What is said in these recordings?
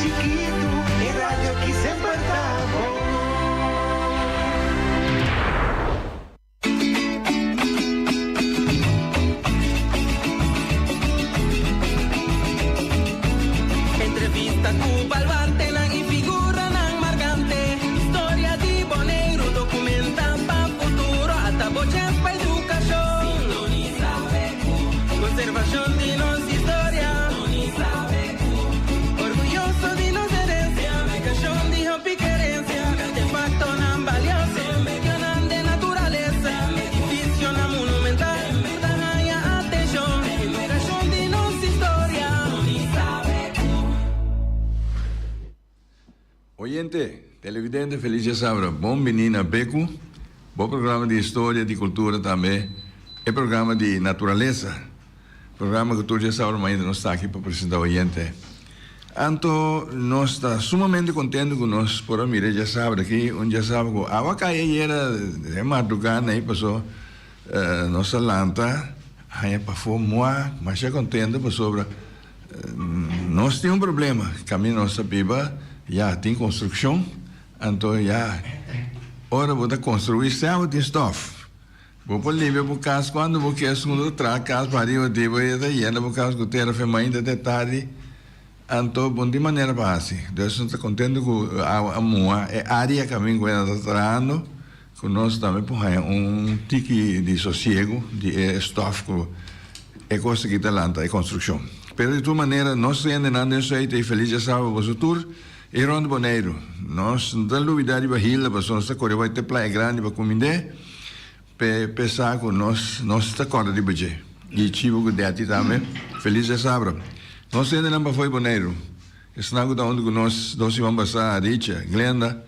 chikitu, e radio aki semper ta bon. Entrevista ku baluartenan i figuranan markante. Historia di Boneiru dokumenta pa futuro. Ata bo chèns pa edukashon. Sintonisa BQ. Konservashon di nos historia. Sintonisa BQ. Orguyoso di nos herensia. Edukashon di hopi kerensia. Artefaktonan balioso. Medionan den naturalesa. Edifisionan monumental. Tur ta haña atenshon. Edukashon di nos historia. Sintonisa BQ. Oyente, televidente felis djasabra, bon bini na Beku, bo programa di historia, di cultura tambe e programa di naturalesa, programa cu tur djasabra mainta nos ta aki pa presenta oyente. Anto nos ta sumamente contento cu nos por a mira e djasabra aki, un djasabra cu awa cay ayera den madruga ney paso nos a lanta haña pafo mua masha contento pasobra. Nos tin un problema, caminda nos ta biba ya tin construccion, anto ya ora bo ta construi sel bo tin stof. Bo por limpia bo cas cuando bo kier, esun ta traha cas pa ariba di bo e ta yena bo cas cu tera fe mainta te tardi, anto bo no tin manera pa haci. Dus nos ta contento cu awa a muha e area caminda cu nan ta trahando. Ku nos tambe por haña un tiki di sosiegu di e stòf ku e kos aki ta lanta e konstrukshon. Pero di tur manera nos hendenan den Suid ei felis djasaba boso tur i rònt Boneiru. Nos no ta lubidá riba Hilda pasobra nos ta kore bai te Playa Grandi pa kumind'é p'e p'e sa ku nos nos ta kòrda riba dje. I Chivo ku Dèti tambe felis djasabra. Nos hendenan pafó di Boneiru, esnan ku ta huntu ku nos dos siman pasá, Richa, Glenda,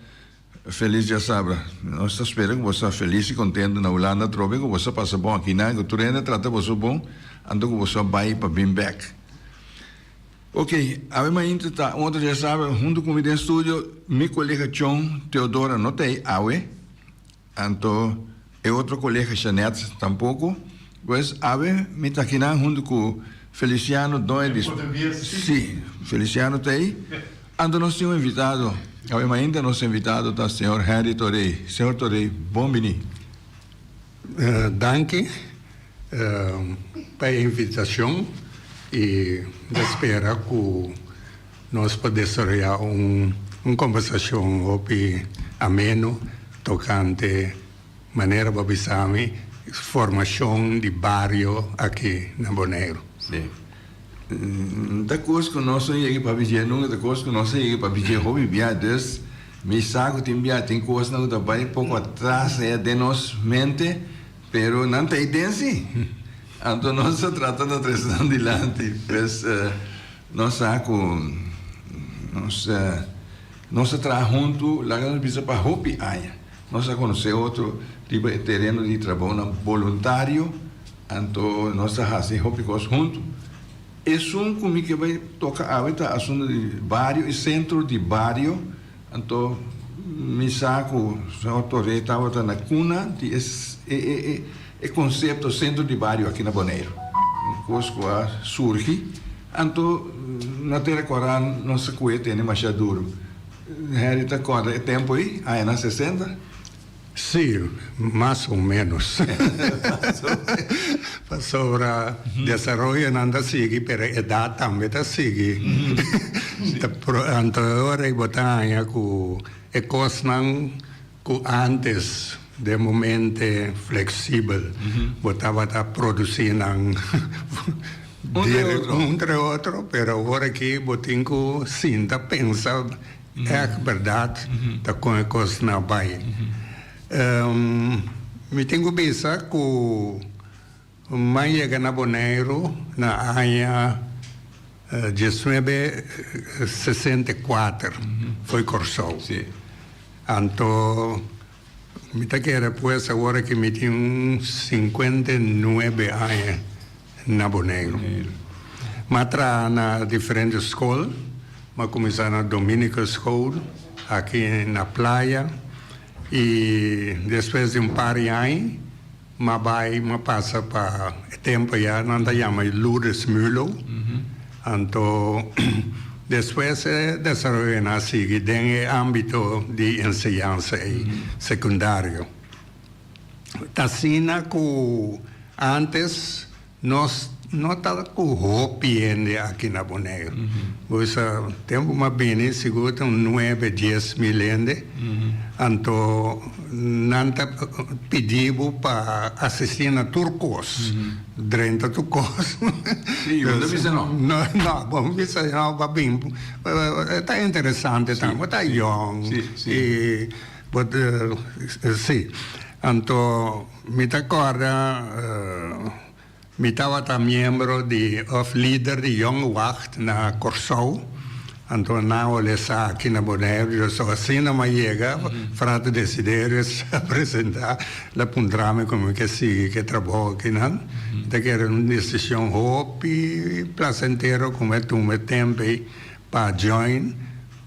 Felis djasabra. Nos ta spera ku boso ta felis i kontentu na Hulanda atrobe, ku boso a pasa bon akinan, ku tur hende a trata boso bon, anto ku boso a bai pa bin bèk. Ok, awe mainta ta un otro djasabra, huntu ku mi den studio, mi kolega Chon Teodora no ta ei awe. Anto e otro colega Jeanette tampoco. Pues awe mi ta akinan hunto cu Feliciano doño di Si, Feliciano ta ey. Anto nos tin un invitado. Awe mainta nos invitado ta señor Henry Torey. Señor Torey, bon bini. Danki pa e invitacion y mi ta spera cu Nos por desaroyá un un kombersashon hopi ameno tokante manera bo bisa mi formashon di bario aki na Boneiru. Sí. Ta kos ku nos no yega papia dje nunka, ta kos ku nos a yega papia dje hopi bia. Dus mi sa ku tin bia tin kosnan ku ta bai poko atras aya den nos mente, pero nan ta ei den si. Anto nos ta trata na trese nan dilanti. Pues. Nos sa ku nos nos a traha huntu, laga nos bisa pa hopi aña. Nos a konosé otro riba e tereno di trabounan boluntario, anto nos a hasi hopi kos huntu. Esun ku mi ke bai toka awe ta asuntu di bario i sentro di bario, anto mi sa ku señor Toré tabata na kuna di e e E konsepto sentro di bario aki na Boneiru, un kos ku a surgi, anto na Tera Kòrá nos a ku'e tene masha duru. Henry ta kòrda e tempu ei, añanan sesenta? Sí, mas o ménos. Pasobra desaroyonan ta sigui, pero edat tambe ta sigui. Anto e ora ei bo ta haña ku e kosnan Ku ántes den bo mente fleksibel bo tabata produsí nan un entre otro, pero awor aki bo tin ku sinta pensa ègt bèrdat ta kon e kosnan a bai. Mi tin ku bisa ku M'a yega na Boneiru na aña diesnuebe sesenta i kuater fo'i Kòrsou. Anto mi ta kere pues awor aki mi tin un sinkuenta i nuebe aña na Boneiru. M'a traha na diferente skol, m'a kuminsá na Dominicus School aki na Playa i despues di un par di aña, M'a bai, m'a pasa pa e tempo ya nan ta yama Lourdes Mulo. Anto Despues e desaroyonan a sigui den e ámbito di enseñansa ei sekundario. Ta asina ku ántes nos no ta ku hopi hende aki na Boneiru. Bo sa tempu m'a bini sigur ta un nuebe, dies mil hende. Anto nan ta pidi bo pa asistí na tur kos. Drenta tur kos. Sí, bo no bisa no. No, no, bo no bisa no, bo a bin. Ta interesante tambe, bo ta yong. Sí, sí. I bo sí. Anto mi ta kòrda mi tabata miembro di òf lider di Jong Wacht na Kòrsou. Anto nan a lesa aki na Boneiru, yo so asina m'a yega, Frater Desiderius a presenta, el a puntra mi con mi ke sigui ke trabou akinan. Mi ta kere un decision hopi placentero cu mi a tuma e tempo ei pa join,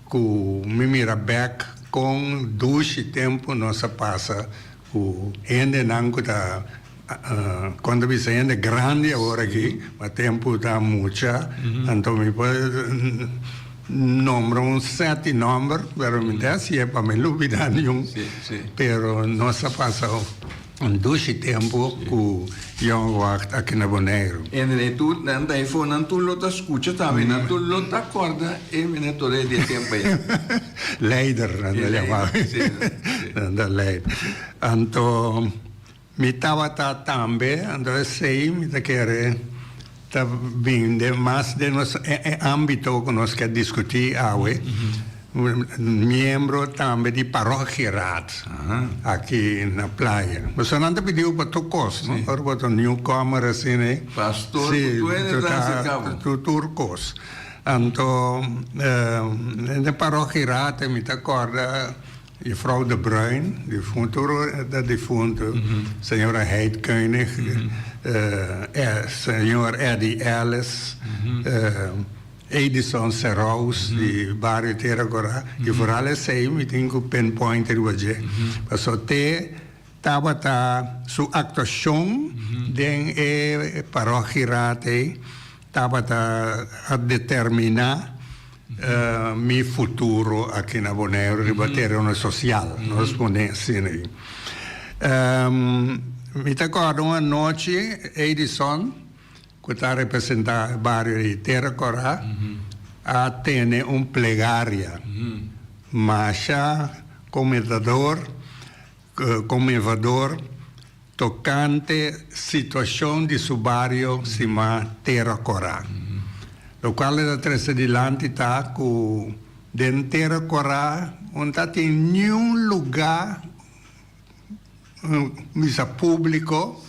cu mi mira bek con dushi tempo nos a pasa cu hendenan cu ta Kon ta bisa hende grandi awor aki, ma tempu ta mucha, anto mi por nombra un set di nomber, pero mi ta hacié pa mi lubida niun. Pero nos a pasa un dushi tempu ku Jong Wacht aki na Boneiru. Endre tur nan ta efo, nan tur lo ta skucha tambe, nan tur lo ta kòrda e meneer Toré di e tempu ei. Leider nan ta yama mi. Nan ta leider. Anto. Mi tabata tambe, anto esei mi ta kere ta bin den mas den nos e ambito ku nos ke diskutí awe, miembro tambe di parochieraad aki na Playa. Pasobra nan ta pidi bo pa tur kos, no? Ora bo ta un newcomer asina ei. Pastor ku tur hende ta aserká bo. Tur kos. Anto den parochieraad mi ta kòrda. Juffrouw de Bruin, difunto, ta difunto, señora Heid Koenig, señor Eddie Ellis, Edison Serous di bario Tera Cora, y vooral esey mi tin cu pinpoint riba dje, pasobra te tabata su actuacion den e parochieraad ey tabata a determina Mi futuro aki na Boneiru riba tereno sosial, nos pone asina ei. Mi ta kòrda un anochi Edison, ku ta representá e bario di Tera Kòrá, a tene un plegaria masha komentador, konmevador tokante situashon di su bario sima Tera Kòrá. Lokual e ta trese dilanti ta ku den Tera Kòrá un ta tin niun lugá misa públiko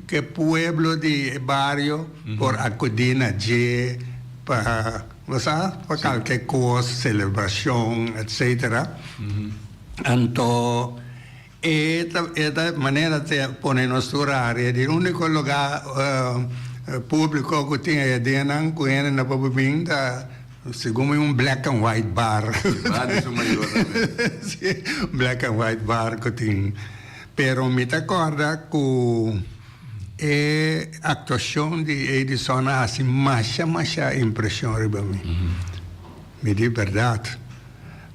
ku e pueblo di e bario por akudí na dje pa bo sa pa kalke kos, selebrashon etsetera. Anto E ta e ta manera te pone nos tur área di úniko lugá públiko ku tin e dianan ku hende no por bin ta segun mi un black and white bar. Bar di su mayor tambe. Si, black and white bar ku tin. Pero mi ta kòrda ku e aktuashon di Edison a hasi masha masha impreshon riba mi. Mi di bèrdat.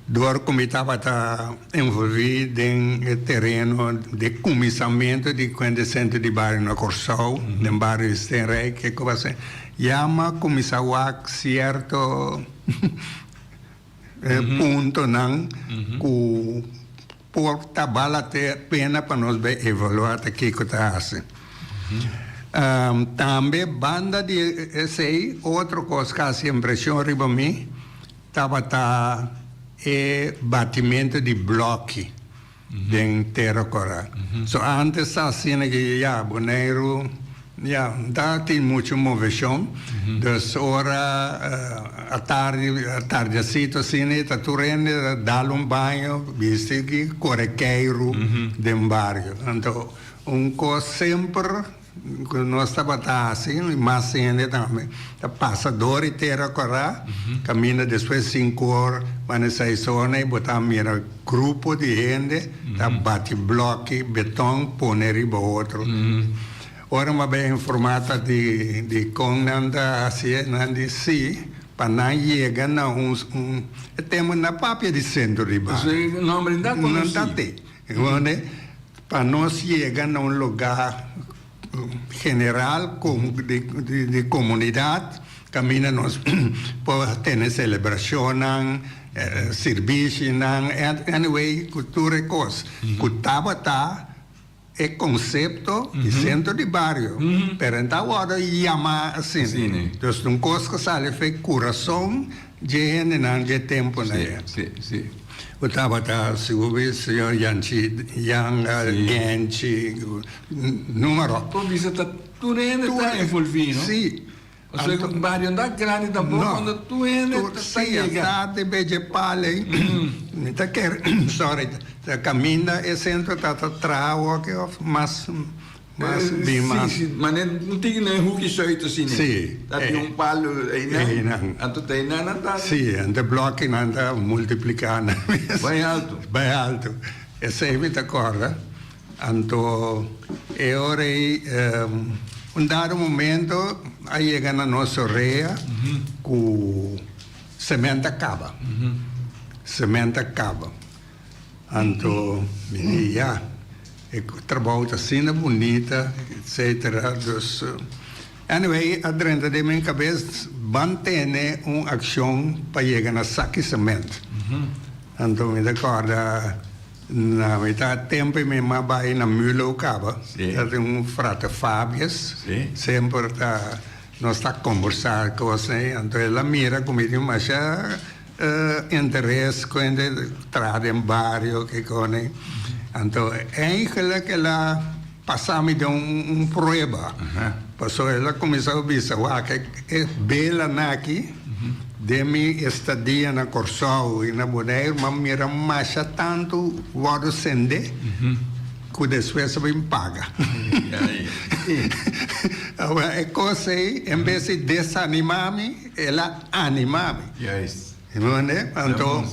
Dor ku mi tabata envolví den e tereno di kuminsamentu di Kuente Sentro di Bario na Kòrsou, den bario di Steenrijk, kiko a pasa, ya mi a kuminsá wak sierto puntonan ku por ta bala pena pa nos bai evaluá ta kiko ta hasi. Tambe banda di esei otro kos ku a hasi impreshon riba mi, Tabata e batimentu di blòki den Tera Kòrá. So ántes ta asina ki ya Boneiru ya no tabatin muchu moveshon. Dus ora atardi atardesito asina i ta tur hende ta dal un baño bisti ki kore keiru den bario. Anto un kos semper. Ku nos tabata hasi, i mas hende tambe, ta pasa dor i tera kòrá, kaminda despues sinku or, banda seis or i bo ta mira grupo di hende ta bati blòki beton pone riba otro. Ora mi a bai informá ta di kon nan ta hasié, nan di sí. Pa nan yega na un un e tempo na papia di centro di Paso bario. e nomber no ta No conoci. ta te. Wende pa nos yega na un lugar general como di di di comunidad caminda nos por tene celebracionnan, sirbishinan, anyway cu tur e cos cu tabata E konsepto di sentro di bario, pero en ta wòrdu yamá asina. Dus un kos ku sali for kurason dje hendenan dje tempunan ei. Ku tabata sigur bi señor Yanchi Yanga, Genchi, número. Por bisa ta tur hende ta envolví, no? Sí. Pasobra ku bario no ta grandi tampoco, cuando tur hende ta Sí, yega. ta de beje pale. Mi ta kere, sorry, ta caminda e centro ta ta traha awor of mas, mas bin mas. Sí, sí, mane un tiki na e hoeki zuid asina. Sí. Ta tin un palo einan. Einan. Anto ta einan nan ta. Sí, anto e blokinan ta multiplica nan mes. Bai alto. Bai alto. Esei mi ta corda. Anto e ora ei un dado momento a yega na nos orea ku sement a kaba. Sement a kaba. Anto mi di ya, e trabou ta asina bunita etcetera dus anyway a drenta den mi kabes ban tene un akshon pa yega na saki sement. Anto mi ta kòrda Na mitad tempo e mi a bai na Mulo caba. Ta tin un frater Fabius. Semper ta nos ta combersa cos ei. Anto el a mira cu mi tin masha interes cu hende traha den bario kico ei. Anto eigenlijk el a pasa mi den un prueba. Pasobra el a cuminsa bisa wak e belanan aki. Den mi estadia na Kòrsou i na Boneiru m'a mira masha tantu wòrdu sendé ku despues a bin paga. Awor e kos ei en bes di desanimá mi el a animá mi. Anto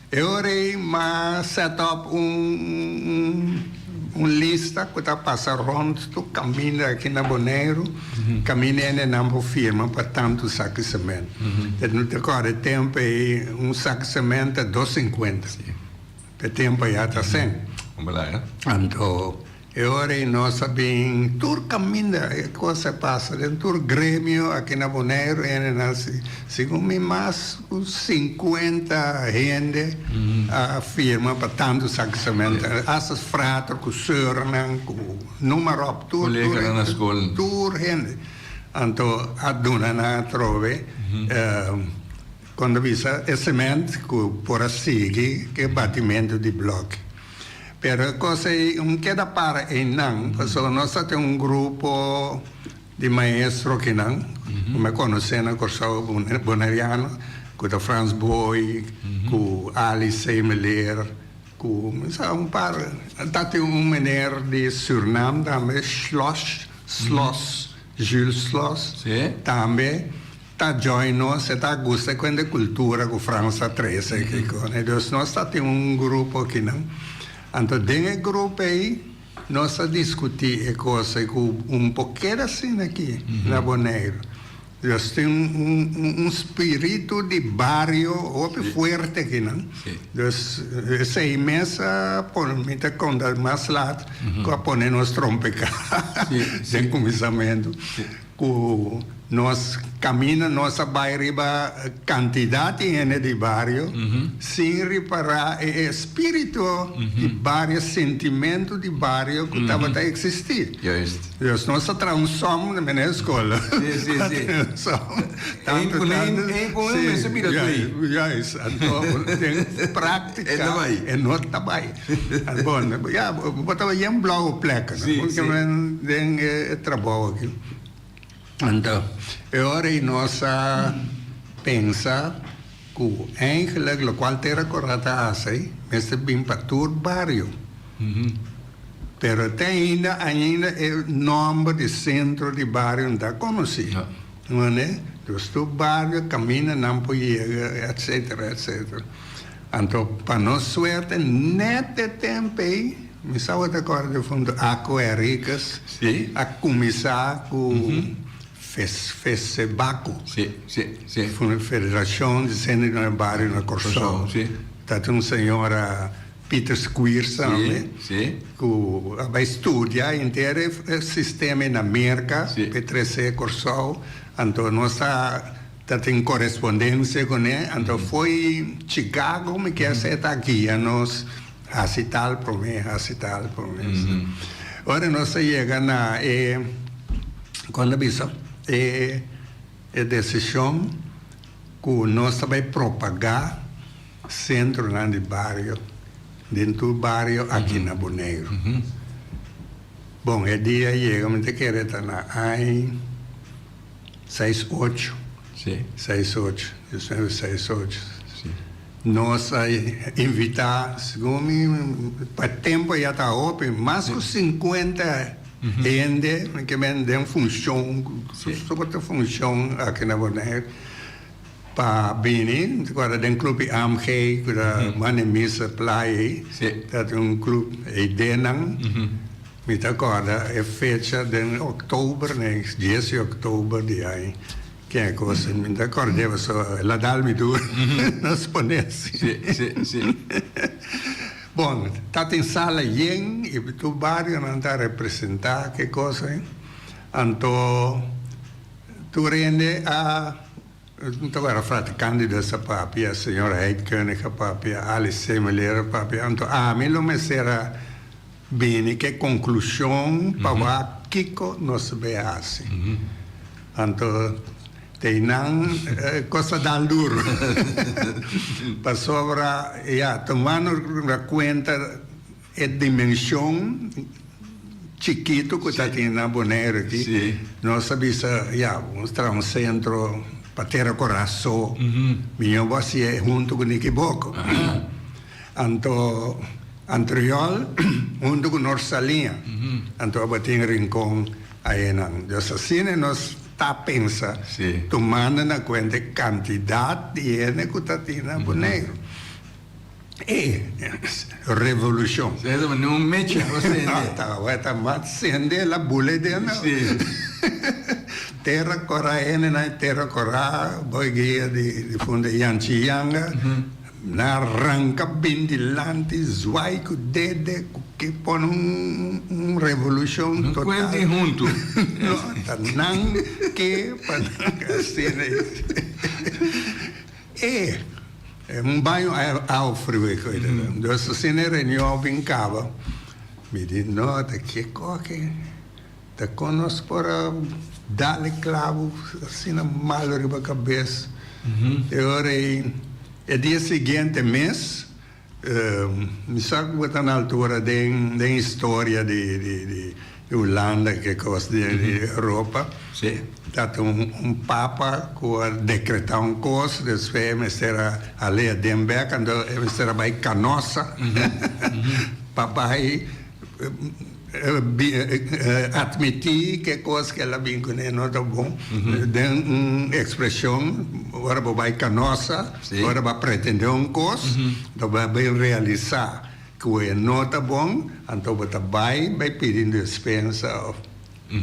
E ora ei m'a set up un un lista ku ta pasa rònt tur kaminda aki na Boneiru, kaminda hendenan por firma pa tantu sak di semènt. E no ta kòrda e tempu ei un sak di semènt ta dos sinkuenta. E tempu ya ta sèn. Anto E ora ei nos a bin tur kaminda e kos a pasa den tur gremio aki na Boneiru hendenan si segun mi mas ku sinkuenta hende a firma pa tantu saksament asta frater ku seurnan ku numa ròp tur Koleganan na skol. tur hende anto a duna nan atrobe kon ta bisa e sement ku por a sigui ku e batimentu di blòki. Pero e kos ei un keda para einan, pasobra nos ta tin un grupo di maestro akinan ku mi a konosé na Kòrsou, boneriano, ku ta Frans Booi, ku Ali Semeleer, ku mi sa un par, ta tin un meneer di Surnam tambe, Schloss, Sloss, Jules Sloss, tambe. Ta join nos, e ta gusta cu hende cultura cu Frans ta trece aki con e. Dus nos ta tin un grupo akinan. Anto den e grupo ey nos ta discuti e cos ey cu un por keda asina aki na Boneiru. Dus tin un spiritu di bario hopi fuerte akinan. Dus esey mes a pone, mi ta conta mas laat, cu a pone nos trompeca den cuminsamento. Ku nos kaminda nos a bai riba kantidat di hende di bario sin ripará e espíritu di bario, sentimentu di bario ku tabata eksistí. Dus nos a traha un sòm na mene skol. Sí, sí, sí. Eén ku één, één ku één mester bira twee. Juist, anto den práktika e no ta bai. Bon, ya, bo tabata yen blauwe plekken. Sí, sí. Den e trabou aki. Anto, e ora ei nos a pensa ku eigenlijk lokual Tera Kòrá ta hasi mester bin pa tur bario. Pero te ainda, ainda e nòmber di sentro di bario no ta konosí. Mane? Dus tur bario kaminda nan por yega, etcetera, etcetera. Anto pa nos suerte net e tempo ei mi sa bo ta corda difunto Aco Henriquez a cuminsa cu. Fesebaco. Sí, sí, sí. Federashon di Sentronan di Bario na Kòrsou. Kòrsou, sí. Ta tin un señora Peter Squeers tambe. Sí, sí. Ku a bai studia henter e sistema na Merka. Sí. P'e trese Kòrsou. Anto nos ta ta tin korespondensia kuné. Anto fo'i Chicago mi kier sa e ta guia nos hasi tal promé, hasi tal promé. Ora nos a yega na e, kon ta bisa, e e desishon ku nos ta bai propagá sentronan di bario den tur bario aki na Boneiru. Bon, e dia a yega, mi ta kere ta na ai seis ocho, seis ocho, diesnuebe seis ocho. Nos a invitá, segun mi, pa e tempu ya ta hopi, mas ku sinkuenta hende ke men den funshon, soporte funshon aki na Bonaire, pa bini. Mi ta kòrda den Club di AMG ku ta banda di misa playa ei, ta tin un club ei den nan. Mi ta kòrda e fecha den òktober, dies di òktober di aña. Ke kos mi ta kòrd'é pasobra el a dal mi duru nos pone asi. Sí, sí, sí. Bon, ta tin sala yen i tur barionan ta representá ke kos ei. Anto tur hende a, mi ta wòrdu Frater Candidus a papia, señor Heitkönig a papia, Alice Semeleer a papia, anto ami lo mester a Bini ku e konklushon pa wak kiko nos ta bay hasi. Anto teinan kos a dal duru. Pasobra ya, tumando na kuenta e dimenshon chikitu ku ta tin na Boneiru aki, nos a bisa ya, nos traha un sentro pa Tera Koraso, miño bo hasié huntu ku Nikiboko. Anto Antriol huntu ku Nor Saliña anto abatin Rincon ayenan. Dus asina nos ta pensa tumando na kuenta e kantidat di hende ku ta tin na Boneiru. E revolushon. Esei ta manera un mecha ku a sende. Tabata mas sende la bule den. Tera kora hendenan tera kora boy guia di funda Yanchi Yanga. Nan a ranka bin dilanti, zwai ku dede, ku ke pone un revolushon total. No kuenti huntu. No, ta nan ke pa nan asina. E, un baño awa friu e koe ta. Dus asina e reunion a bin kaba, mi di, no, ta ke koke. Ta kon nos por a dal e klabu asina malu riba kabes? E ora ei, e dia siguiente mes, mi sa ku bo ta na altura den den historia di di Hulanda ke kos di Europa. Tabata un papa ku a dekretá un kos, despues e mester a hal'é aden bèk, anto e mester a bai Canossa pa bai Admití ke kos ke el a bin kuné no ta bon. Den un ekspreshon, ora bo bai kanosa, ora bo a pretendé un kos, anto bo a bin realisá ku e no ta bon, anto bo ta bai bai pidi un despensa òf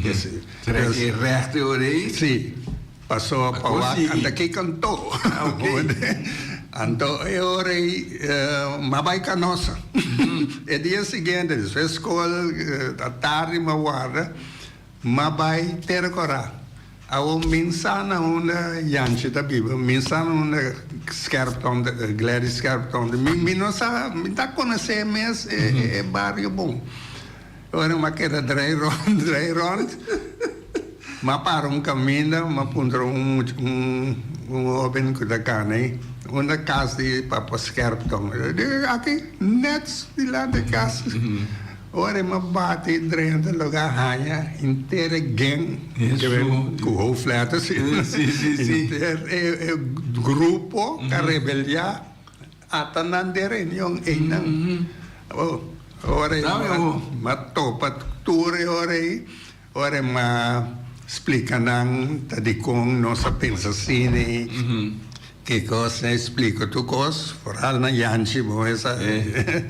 kese. Trek e règt e ora ei? Sí. Paso pa wak anta ki kantó. Anto e ora ei m'a bai Canosa. E dia siguiente despues skol atardi m'a warda m'a bai Tera Kora. Awor mi sa na unda Yanchi ta biba, mi sa na unda Scherpton Gladys Scherpton ta biba, mi no sa, mi ta konosé mes e bario bon. Ora m'a keda drai rònt, drai rònt. M'a para un kaminda, m'a puntra un un hoben ku ta kana ei, unda kas di Papa Scherptong? El di, aki, nèt dilanti e kas. Ora m'a bati drenta loke a haña henter e geng, ku hoofdletters, henter e grupo ta rebeliá. Ata nan den reunion einan. Ora ei m'a topa tur e ora ei. Ora e m'a splica nan ta dicon nos a pensa asina. Ki kos nan explico tur kos, foral na Yanchi bo mesa. E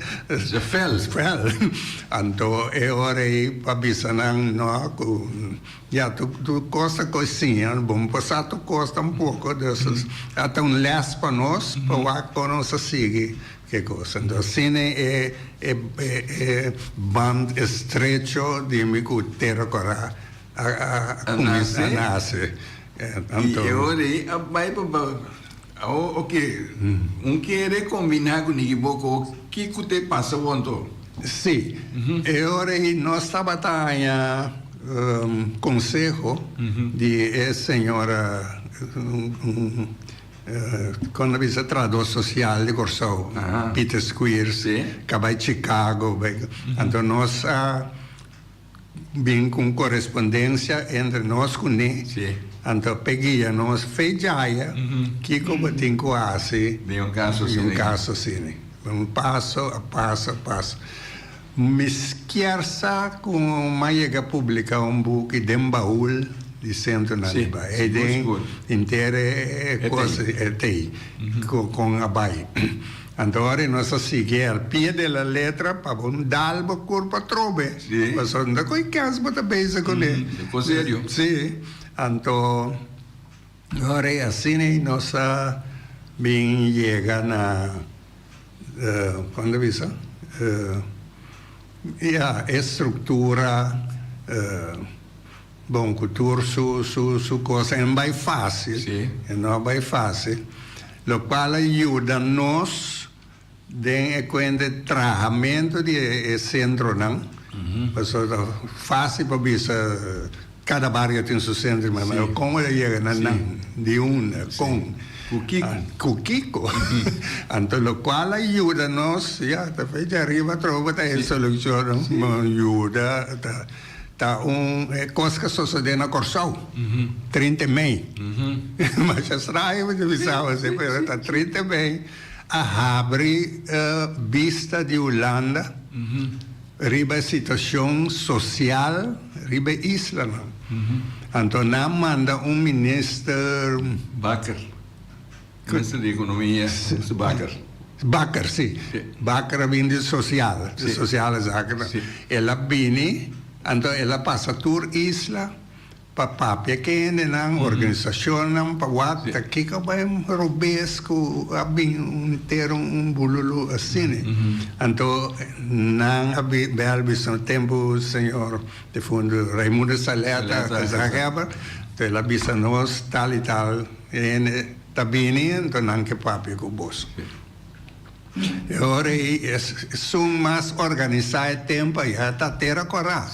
fel. Fel. Anto e ora ei pa bisa nan no ku ya tur tur kos ta kos siña, bo no por sa tur kos tampoko, dus a ta un les pa nos pa wak kon nos a sigui ke kos. Anto asina e e e band estrecho di mi ku Tera Kora a A kuminsá nase. nase. I e ora ei a bai pa ba awo oke un kere kombiná ku Nikiboko kiko te pasa bo anto? Sí, e ora ei nos tabata haña konseho di e señora kon ta bisa trahadó sosial di Kòrsou, Peter Squeers, ku a bai Chicago, anto nos a Bin ku un korespondensia entre nos ku ne, anto p'e guia nos fe djaya kiko bo tin ku hasi Den un kaso den un kaso asina. Un paso a paso a paso. Mi kier sa ku m'a yega publika un buki den baul di Sentro Naniba. E den henter e kos e tei kon a bai. Anto ora nos a sigui al pie de la letra pa bo dal bo curpa atrobe. Sí. Pasobra no ta cu e kens bo ta bezig cu ne. E cos serio. Sí. Anto ora e asina y nos a bin yega na, con ta bisa, ya, e structura. Bon, cu tur su su su cosa e no bay facil, Sí. e no a bay facil, locual a yuda nos den e cuenta e trahamento di e e centronan, pasobra ta facil pa bisa cada bario tin su centro, ma Sí. con a yega na Sí. nan, di unda, con. Cu kico. Cu kico. Anto locual a yuda nos, ya, ta fecha ariba atrobe ta e solucion, yuda ta. Ta un kos ku a sosodé na Kòrsou, 30 mei. Masha straño mi ta bisa bo así, pero ta 30 mei a habri bista di Hulanda riba e situashon sosial riba e islanan. Anto nan a manda un minister. Bakker. Minister di Ekonomia, Minister Bakker. Bakker, si. Bakker a bini di sosial, di sosiale zaken. El a bini, anto el a pasa tur isla pa papia ku e hendenan, organisashonnan, pa wak ta kiko bai robes ku a bin henter un bululu asina. Anto nan a bel bisa un tempu señor defuntu Raimundo Saleta, gezaghebber, anto el a bisa nos tal i tal. E hende ta bini, anto nan ke papia ku boso. E ora ei esun mas organisá e tempu ya ta tera kòrá.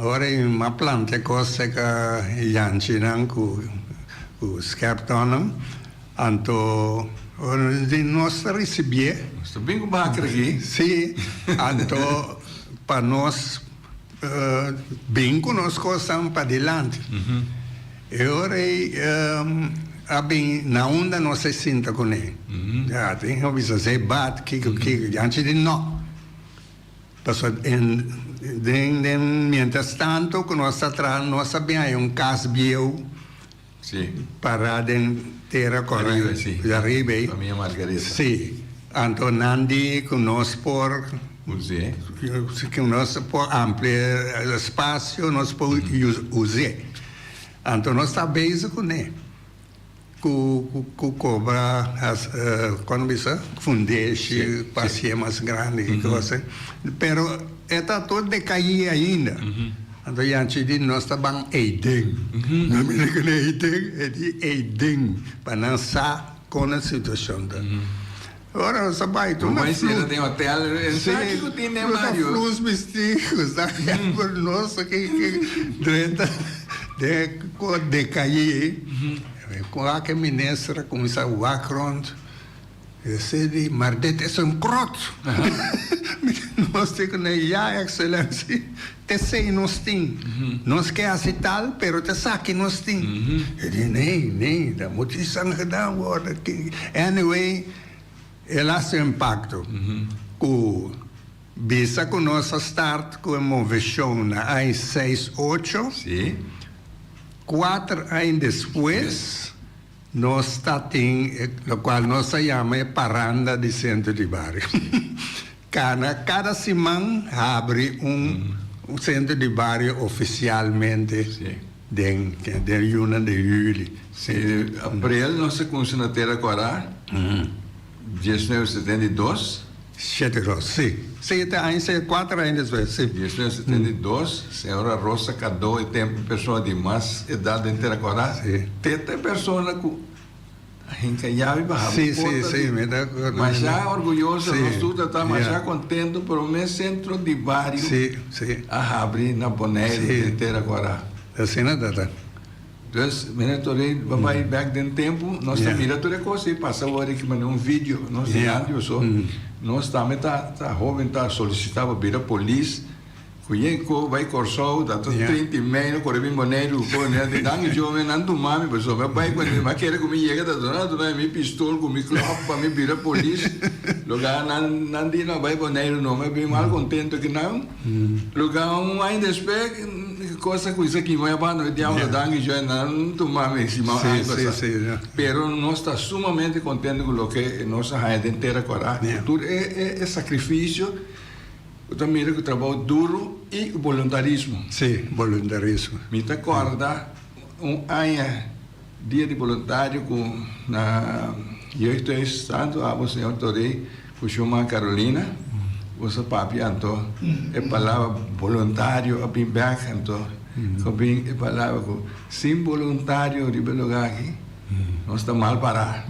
Ora ei m'a planta e kos seka yanchinan ku skèptònnan, anto ora di nos ta risibié. Nos ta bin ku baker aki. Sí, anto pa nos Bin ku nos kosnan padilanti. E ora ei a bin na unda nos a sinta kuné. Ya tin a bisa zee bat kiko kiko. Janchi di no. Pasobra den den mientras tanto ku nos ta traha nos a bin haña un kas bieu para den tera kòrè. Ariba si. Ariba ei. Famia Margarita. Si. Anto nan di ku nos por. Us'é. Ku nos por amplia e spasio, nos por us'é. Anto nos ta bezig kuné. Ku ku kobra kon bisa fundeshi pa hasié mas grandi i kos. Pero e ta tur dekaí ainda. Anto Yanchi di nos ta ban eiden. No mi di ku na eiden, e di eiden pa nan sa kon e situashon ta. Ora nos a bai tur na flus. Den hotel, Sí, ku tin den tur na bario. flus bistí ku sa por nos ke drenta den ku dekaí. Wak e minister a kuminsá wak rond. Esei di, maar dit is een krot. Nos di kuné, ja excellentie, t'esei nos tin. Nos ke hasi tal, pero t'esaki nos tin. E di, nee, nee, daar moet iets aan gedaan worden. Anyway, el a hasi un impacto ku bisa ku nos a start ku e moveshon na aña seis ocho, kuater aña despues. Nos ta tin e locual nos ta yama e paranda di centro di bario. Cana cada siman habri un centro di bario oficialmente den den luna di juli. Si, april nos a cuminsa na Tera Cora, 1972. Shete dos, si. Siete aña, se, cuater aña despues, si. 1972, señora Rosa Cado e tempo persona di mas edad den Tera Cora, Si. te ta e persona cu a hinca yabi pa habri Si, si, porta si, di mi ta acorda. Masha orguyoso, Si, nos tur ta ta masha ya. contento, prome centro di bario Si, si. a habri na Boneiru Si. den Tera Cora. Asina ta ta. Dus, meneer Torey, bo bai bek den tempu, nos ta mira tur e kos ei pasa awor aki manera un video, nos di radio so, nos tambe ta ta hoben ta solisita pa bira polis, ku yen ko bai Kòrsou, ta ta 30 i mei no kore bin Boneiru ku ko, di dan i joven nan tuma mi pasobra mi a bai ku mi a kere ku mi yega ta duna duna mi pistol ku mi klòp pa mi bira polis, loga nan nan di no bai Boneiru no, mi a bin mal kontento ki nan. Luga un aña despues cosa cu esaki moe abando e diablo danki Joe nan tuma mi si mau aña pasa. Pero nos ta sumamente contento cu loke nos a haya den tera cora cu tur e sacrificio cu ta mira cu trabao duro y boluntarismo. Si, boluntarismo. Mi ta corda un aña dia di boluntario cu na Jeugdhuis Santo Abo Señor Torey Ku Shuma Carolina, boso papia anto e palabra boluntario a bin bek anto ku bin e palabra ku sin boluntario riba e lugar aki nos ta mal pará.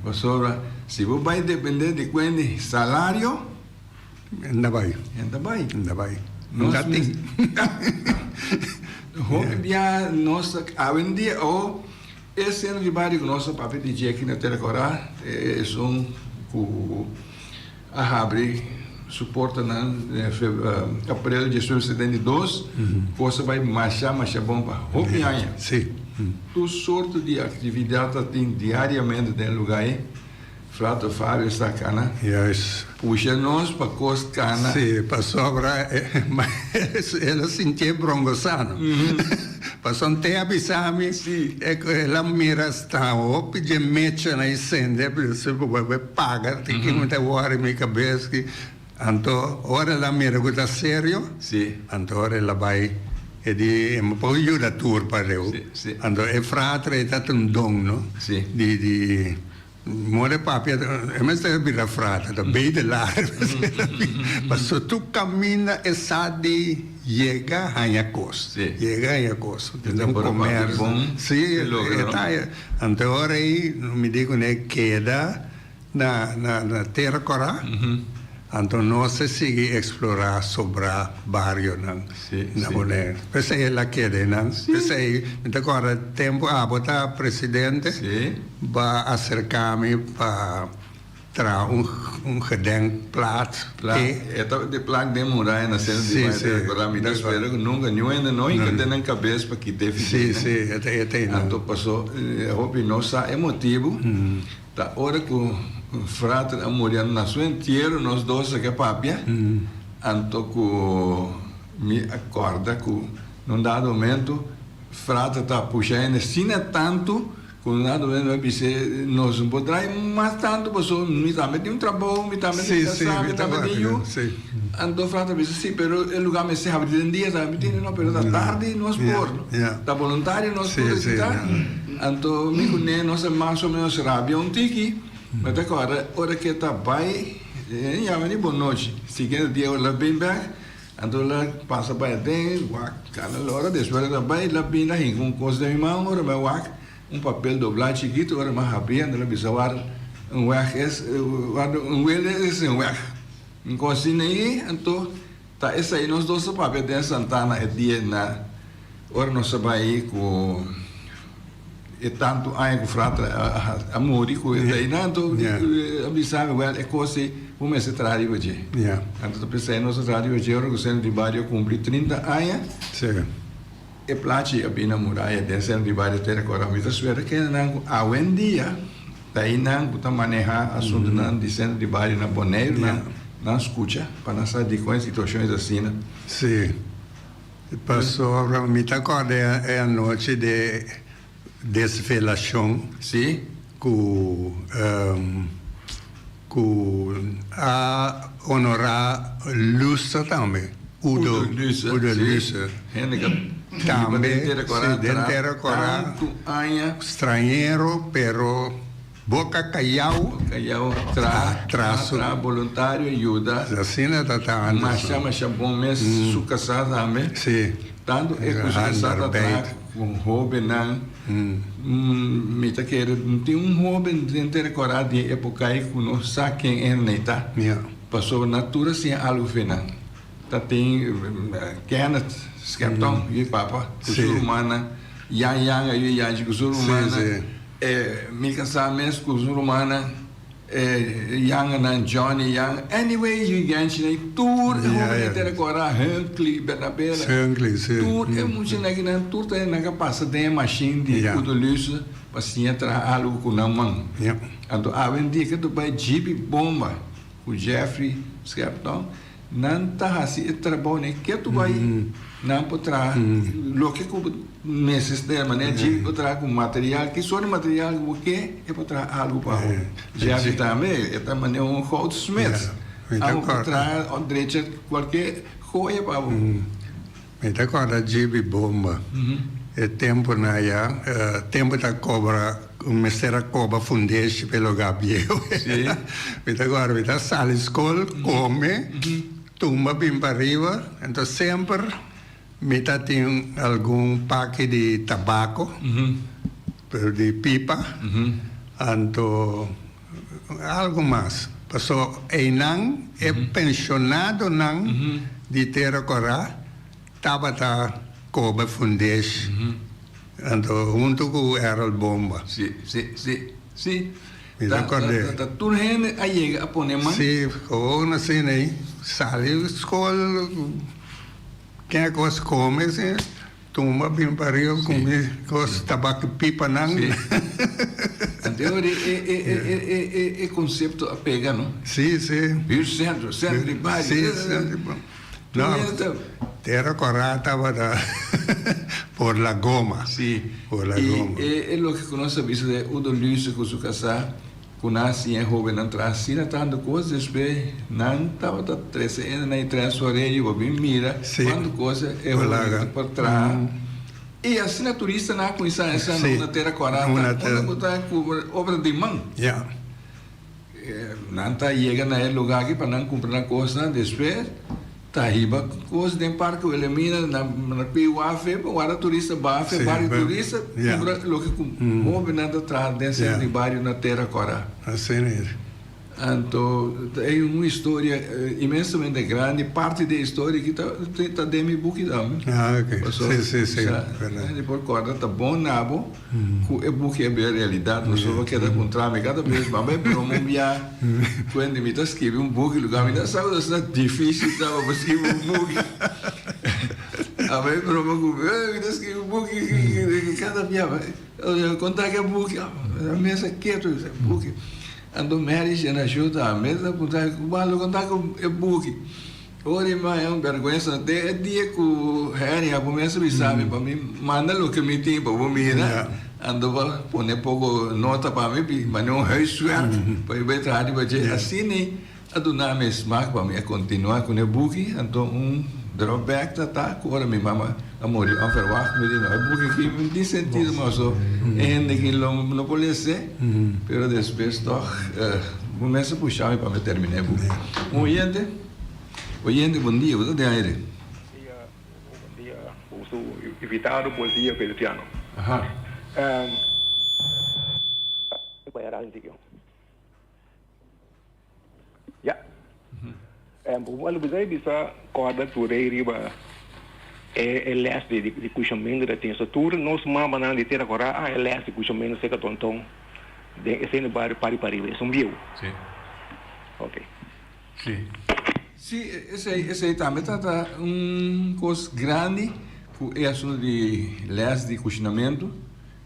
Pasobra si bo bai depende di kuende salario Enda bai. Enda bai. Enda bai. Nos ta tin. Hopi bia nos awendia o E seno di bario ku nos a papia di dje aki na Tera Kòrá ta esun ku a habri su portanan den aprel 1972. Kos a bai masha masha bon pa hopi aña. Tur sorto di aktividat ta tin diariamente den e lugá ei. Frater Fabio sa kana pusha nos pa kos kana. Sí, pasobra el a sintié brongosano. Pasobra te a bisa mi el a mira sta hopi dje mecha na e sende, bo paga tin ki mi ta wòri mi kabes. Anto ora el a mira ku ta serio, anto ora el a bai e di e por yuda tur pareu. Anto e frater ei ta un don no di di more papia e mester bira frater ta bedelaar pasobra tur kaminda e sa di yega haña kos yega haña kos un komersio si e ta anto ora ei mi di kuné keda Na na Tera Kòrá, anto nos a sigui eksplorá sobrá barionan na Bonaire. P'esei el a keda einan. P'esei mi ta kòrda tempu abo ta presidente, bo a aserká mi pa traha un un gedenkplaats p'e. E ta di plak den muraya na sentro di bario Tera Kòrá. Mi ta spera ku nunka niun hende no hinka den nan kabes pa kita e figura. Sí, sí, e ta einan. Anto pasó hopi no sa e motibu. Ta ora ku frater a muri na su entiero nos dos a ke papia, anto ku mi a kòrda ku na un dado momento frater ta pusha hende asina tantu ku na un dado momento mi a bis'é nos no por drai mas tantu pasobra mi tambe tin un trabou, mi tambe tin kasá, mi tambe tin yu. Anto frater a bisa si pero e lugar mester habri den dia tambe, mi tin no pero ta tardi nos por, ta boluntario nos por resulta. Anto mi ku ne nos a mas o menos rabia un tiki, mi ta kòrda ora ke ta bai e yama di bon nochi, siguiente dia ora el a bin bèk, anto el a pasa bai aden, wak kala lora, despues el a bai el a bin a hinka un kos den mi man, ora mi a wak un papel doblá chikitu, ora mi a habri anto el a bisa war un wèg es, war un wele es un wèg, un kos asina ei, anto Ta esei nos dos a papia den Santana e dia na ora nos a bai ku e tantu aña ku frater a muri ku e ta einan anto a bisa mi wèl e kos ei bo mester traha riba dje. Anto ta p'esei nos a traha riba dje ora ku Sentro di Bario a kumpli 30 aña e plachi a bini na muraya den Sentro di Bario te rekòrda mi ta spera kendenan ku awendia Ta einan ku ta manehá asuntunan di sentro di bario na Boneiru nan nan skucha pa nan sa dikon e situashon es asina. Sí, pasobra mi ta kòrda e anochi di desvelashon Sí. Ku ku a honorá Luster tambe, Udo Udo Luster. Hende ka Tambe, den Tera Kòrá sí, den Tera Kòrá. tantu aña. Strañero, pero boka kayau. Kayau tra, Tra su. tra boluntario yuda. Asina ta ta antes. Masha masha bon mes su kasá tambe. Sí. Tantu e ku su kasá ta traha ku hóbennan. Mi ta kere tin un hoben den Tera Kòrá di e epoka ei ku no sa ken e hende ta. Pasobra nan tur a siña algu fe nan. Ta tin Kenneth Skepton, yu papa, ku su rumannan, Yan Yanga, yu Yanchi ku su rumannan, mi kasá mes ku su rumannan. E yanganan Johnny Yang, anyway yu yanchinan y tur e hobennan ta recorda Hunkley, Bernabela, tur e muchanan akinan tur ta nan a pasa den e machine di Udo Luce pa siña traha algo cu nan man. Anto awendia ke ta bay Jeepy Bomba cu Jeffrey Schepton Nan ta hasi e trabou ne ketu bai nan por traha loke ku bo nesesita manera dje bo traha ku material ki sort di material ku bo ke e por traha algu pa bo. Jeffrey tambe e ta manera un goudsmith abo por traha òf drecha kualke joya pa bo. Mi ta kòrda djibi bomba e tempunan aya, tempu ta kobra, mester a koba fundeshi pa e lugá bieu. Mi ta kòrda mi ta sali skol, kome, tumba bin pariba, enton semper mi ta tin algun paki di tabako, pero di pipa, anto algu mas. Paso einan e penshonadonan di Tera Kòrá tabata koba fundeshi, anto huntu ku Errol Bomba. Sí, sí, sí, sí. Mi ta kòrd'é. Ta tur hende a yega a pone man? Sí, gewoon asina ei. Sali skol, ken a kos kome, sí. Tumba bin pa riba ku mi kos tabak i pipanan. Sí. Anto e e e e e e e konsepto a pega no? Sí, sí. Buurtcentro, sentro di bario. Sí, sentro di bario. No, Tera Kòrá tabata por la goma. Sí. Por la goma. I e e loke ku nos a bisa de Udo Luce ku su kasá. Ku nan siña e hóbennan tras asina tantu kos, despues nan tabata trese hende na e tren suareño pa bin mira kuantu kos e hóbennan ta por traha. I asina turistanan a kuminsá hesa na una tera kòrá ta unda ku ta ku obra di man. Nan ta yega na e lugá aki pa nan kumpra nan kosnan, despues Ta hiba kos den Parke Wilhelmina na na pie wafe pa warda turista bafe bario turista kumpra loke ku hobennan ta traha den sentro di bario na Tera Kòrá. Asina es. Anto ta e un historia inmensamente grandi, parti di e historia aki ta ta den mi buki tambe. Ah ok, si si si. Pasobra hende por kòrda ta bon na bo ku e buki a bira realidat pasobra bo keda puntra mi kada bes bo a bai broma un bia kuende mi ta skibi un buki lugar mi ta sa ku ta difisil ta pa bo skibi un buki a bai broma ku mi mi ta skibi un buki kada bia konta ke buki a mesa ketu buki anto Mary Shenashu tambe ta puntra mi ku konta ke buki. Ora i maya un bèrgwensa te e dia ku Henry a kuminsá bisa mi pa mi manda loke mi tin pa bo mira, anto pa pone poko nota pa mi pi manda un huiswerk pa mi bai traha riba dje. Asina a duna mi e smak pa mi a kontinuá ku e buki. Anto un drawback ta ta ku ora mi mama a muri onverwacht mi di no e buki aki no tin sentido mas so e hende aki lo no por lese pero despues tòg kuminsá pusha mi pa mi terminá e buki. Un oyente. Oyente, bon dia, bo ta den aire. Bon dia, bon dia, bo su invitado, bon dia Feliciano. Aha. Ya. Bo a lubida di bisa corda tur rey riba e les di cushamentu ta tin. So tur nos mamanan di Tera Cora a e les di cushamentu cerca Tonton den esei na bario Pari Pariba. Esun bieu. Si. Ok. Sí. Sí, esei, esei tambe ta ta un kos grandi ku e asuntu di lès di kushinamentu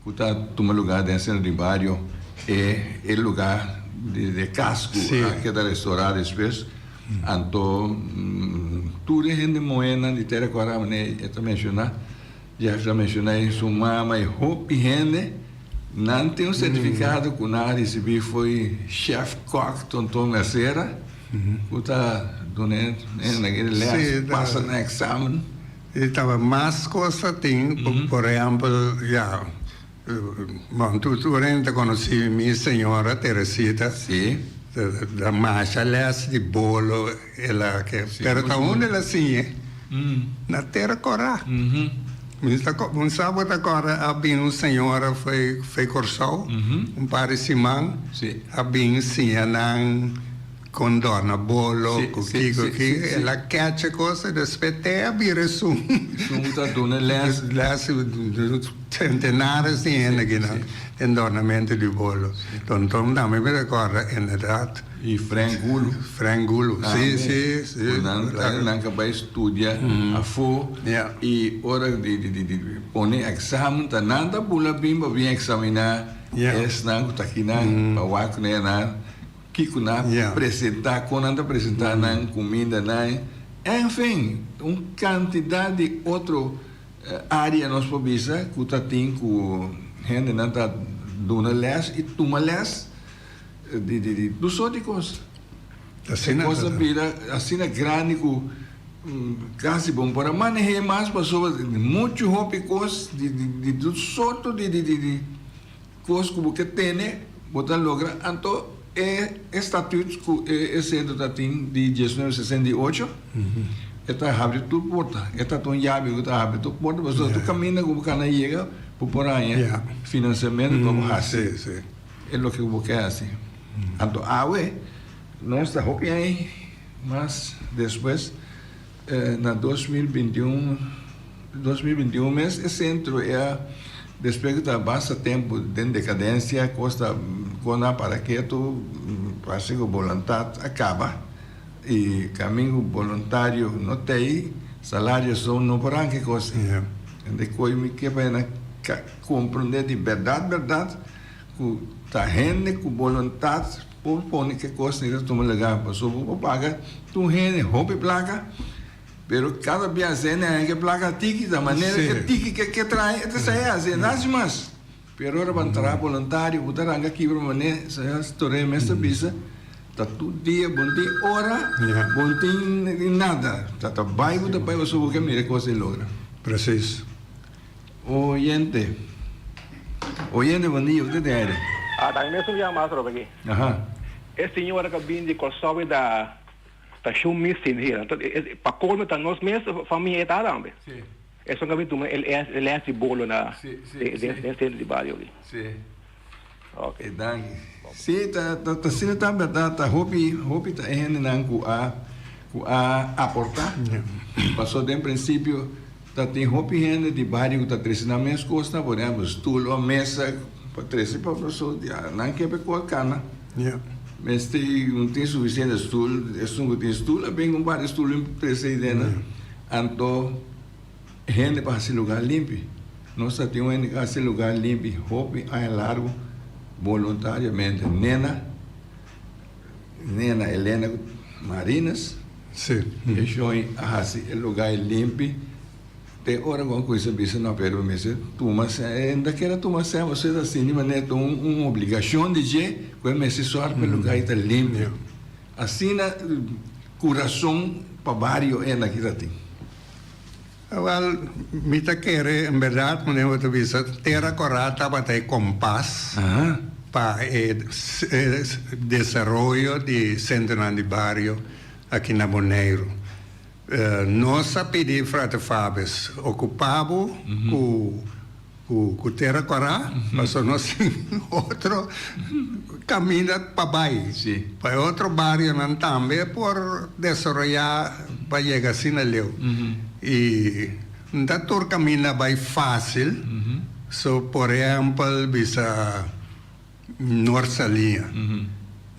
ku ta tuma lugá den sentro di bario, e e lugá di e kas ku a keda restorá despues. Anto tur e hende muhénan di Tera Kòrá, manera e ta menshoná, Jeff ta menshoná, i su mama i hopi hende. Nan tin un sertifikado ku nan a risibí fo'i Chef Kok Tonton Mercera ku ta duna e lès, pasa nan eksamen. I taba mas kos ta tin, por ehèmpel, ya, bon, tur hende ta konosí mi señora Teresita. Sí. Ta masha lès di bolo el a ke, pero ta unda el a siñ'e? Na Tera Kòrá. Mi ta un sa bo ta kòrda a bin un señora fo'i fo'i Kòrsou, un par di siman, a bin siña nan Con dòrna bolo, cu kico ki, el a catch e cos y despues te a bira esun. Esun ta duna les. Les centenares di hende kinan den dòrnamento di bolo. Tonton tambe mi recorda inderdaad. Y Frank Gulu. Frank Gulu, si, si, si. Cu nan ta nan ka bay studia afo y ora di di pone examen ta nan ta bula bin pa bin examina esnan cu ta kinan pa wak nan. Kiko nan a presentá, kon nan ta presentá nan kumindanan, enfin, un kantidat di otro área nos por bisa ku ta tin ku hendenan ta duna lès i tuma lès di di di tur sort di kos. E kos a bira asina grandi ku kasi bo no por a maneh'é mas pasobra muchu hopi kos di di tur sorto di di di. Kos ku bo ke tene, bo ta logra. Anto e statut ku e sentro ta tin di 1968, e ta habri tur porta. E ta un yabi ku ta habri tur porta, pasobra tur kaminda ku bo kana yega, bo por haña finansiamentu pa bo hasi e loke ku bo ke hasi. Anto awe nos ta hopi aña mas despues, Na 2021, 2021 mes e sentro e a despues ku ta basta tempu den dekadensia kos ta kon a para ketu parse ku boluntat a kaba i kamin ku boluntario no tei salario so no por ranka e kos ei. Hende koe mi ke pa nan komprende di bèrdat bèrdat ku ta hende ku boluntat Por pone ke kos ni ta tuma lugar pasobra bo por paga tur hende hopi plaka pero kada biaha hende haña ke plaka tiki ta manera ke tiki ke ke trae e ta sai hasi e no hasi mas pero ora bo traha boluntario bo ta ranka kibra manera señor Toré mes ta bisa ta tur dia bo no tin ora bo no tin nada ta ta bai bo ta bai pasobra bo ke mira e kos ei logra. Precies. Oyente. Oyente bon dia, usted den aire. Ah, ta mi mesun yama atrobe aki. Aha. E señora ka bin di Kòrsou e da ta shon mis sin hera. Anto pa colmo ta nos mes famia e ta tambe. Si. Esun ka bin tuma e les di bolo na Si, si, si. den centro di bario aki. Si. Ok. E danki. Si, ta ta ta asina ta berdad ta hopi hopi ta e hendenan ku a ku a aporta. Paso den principio Ta tin hopi hende di bario ku ta trese nan mes kosnan, por ehèmpel stul òf mesa pa trese pa paso ya nan ke pa e kos kana. Mester no tin sufisiente stul, esun ku tin stul a bin un par di stul bin trese ei denter. Anto hende pa hasi lugar limpi. Nos ta tin un hende ku hasi lugar limpi hopi aña largu boluntariamente, Nena. Nena Elena Marines. Sí. E shoi a hasi e lugá ei limpi te ora ku a kuminsá bisa no pero mester tuma sèn. E no ta kere tuma sèn pasobra e ta sinti manera ta un obligashon di dje ku e mester sòru pa e lugá ei ta limpi. Asina kurason pa bario e aki ta tin. Awèl, mi ta kere en bèrdat, manera bo ta bisa, Tera Kòrá tabata e kompas pa e desaroyo di sentronan di bario aki na Boneiru. Nos a pidi Frater Fabes okupá bo ku Ku tera kòrá, pasobra nos tin otro kaminda pa bai. Pa e otro barionan tambe por desaroyá pa yega asina leu. I no ta tur kaminda bai fásil. So, por ehèmpel, bisa Noord Saliña.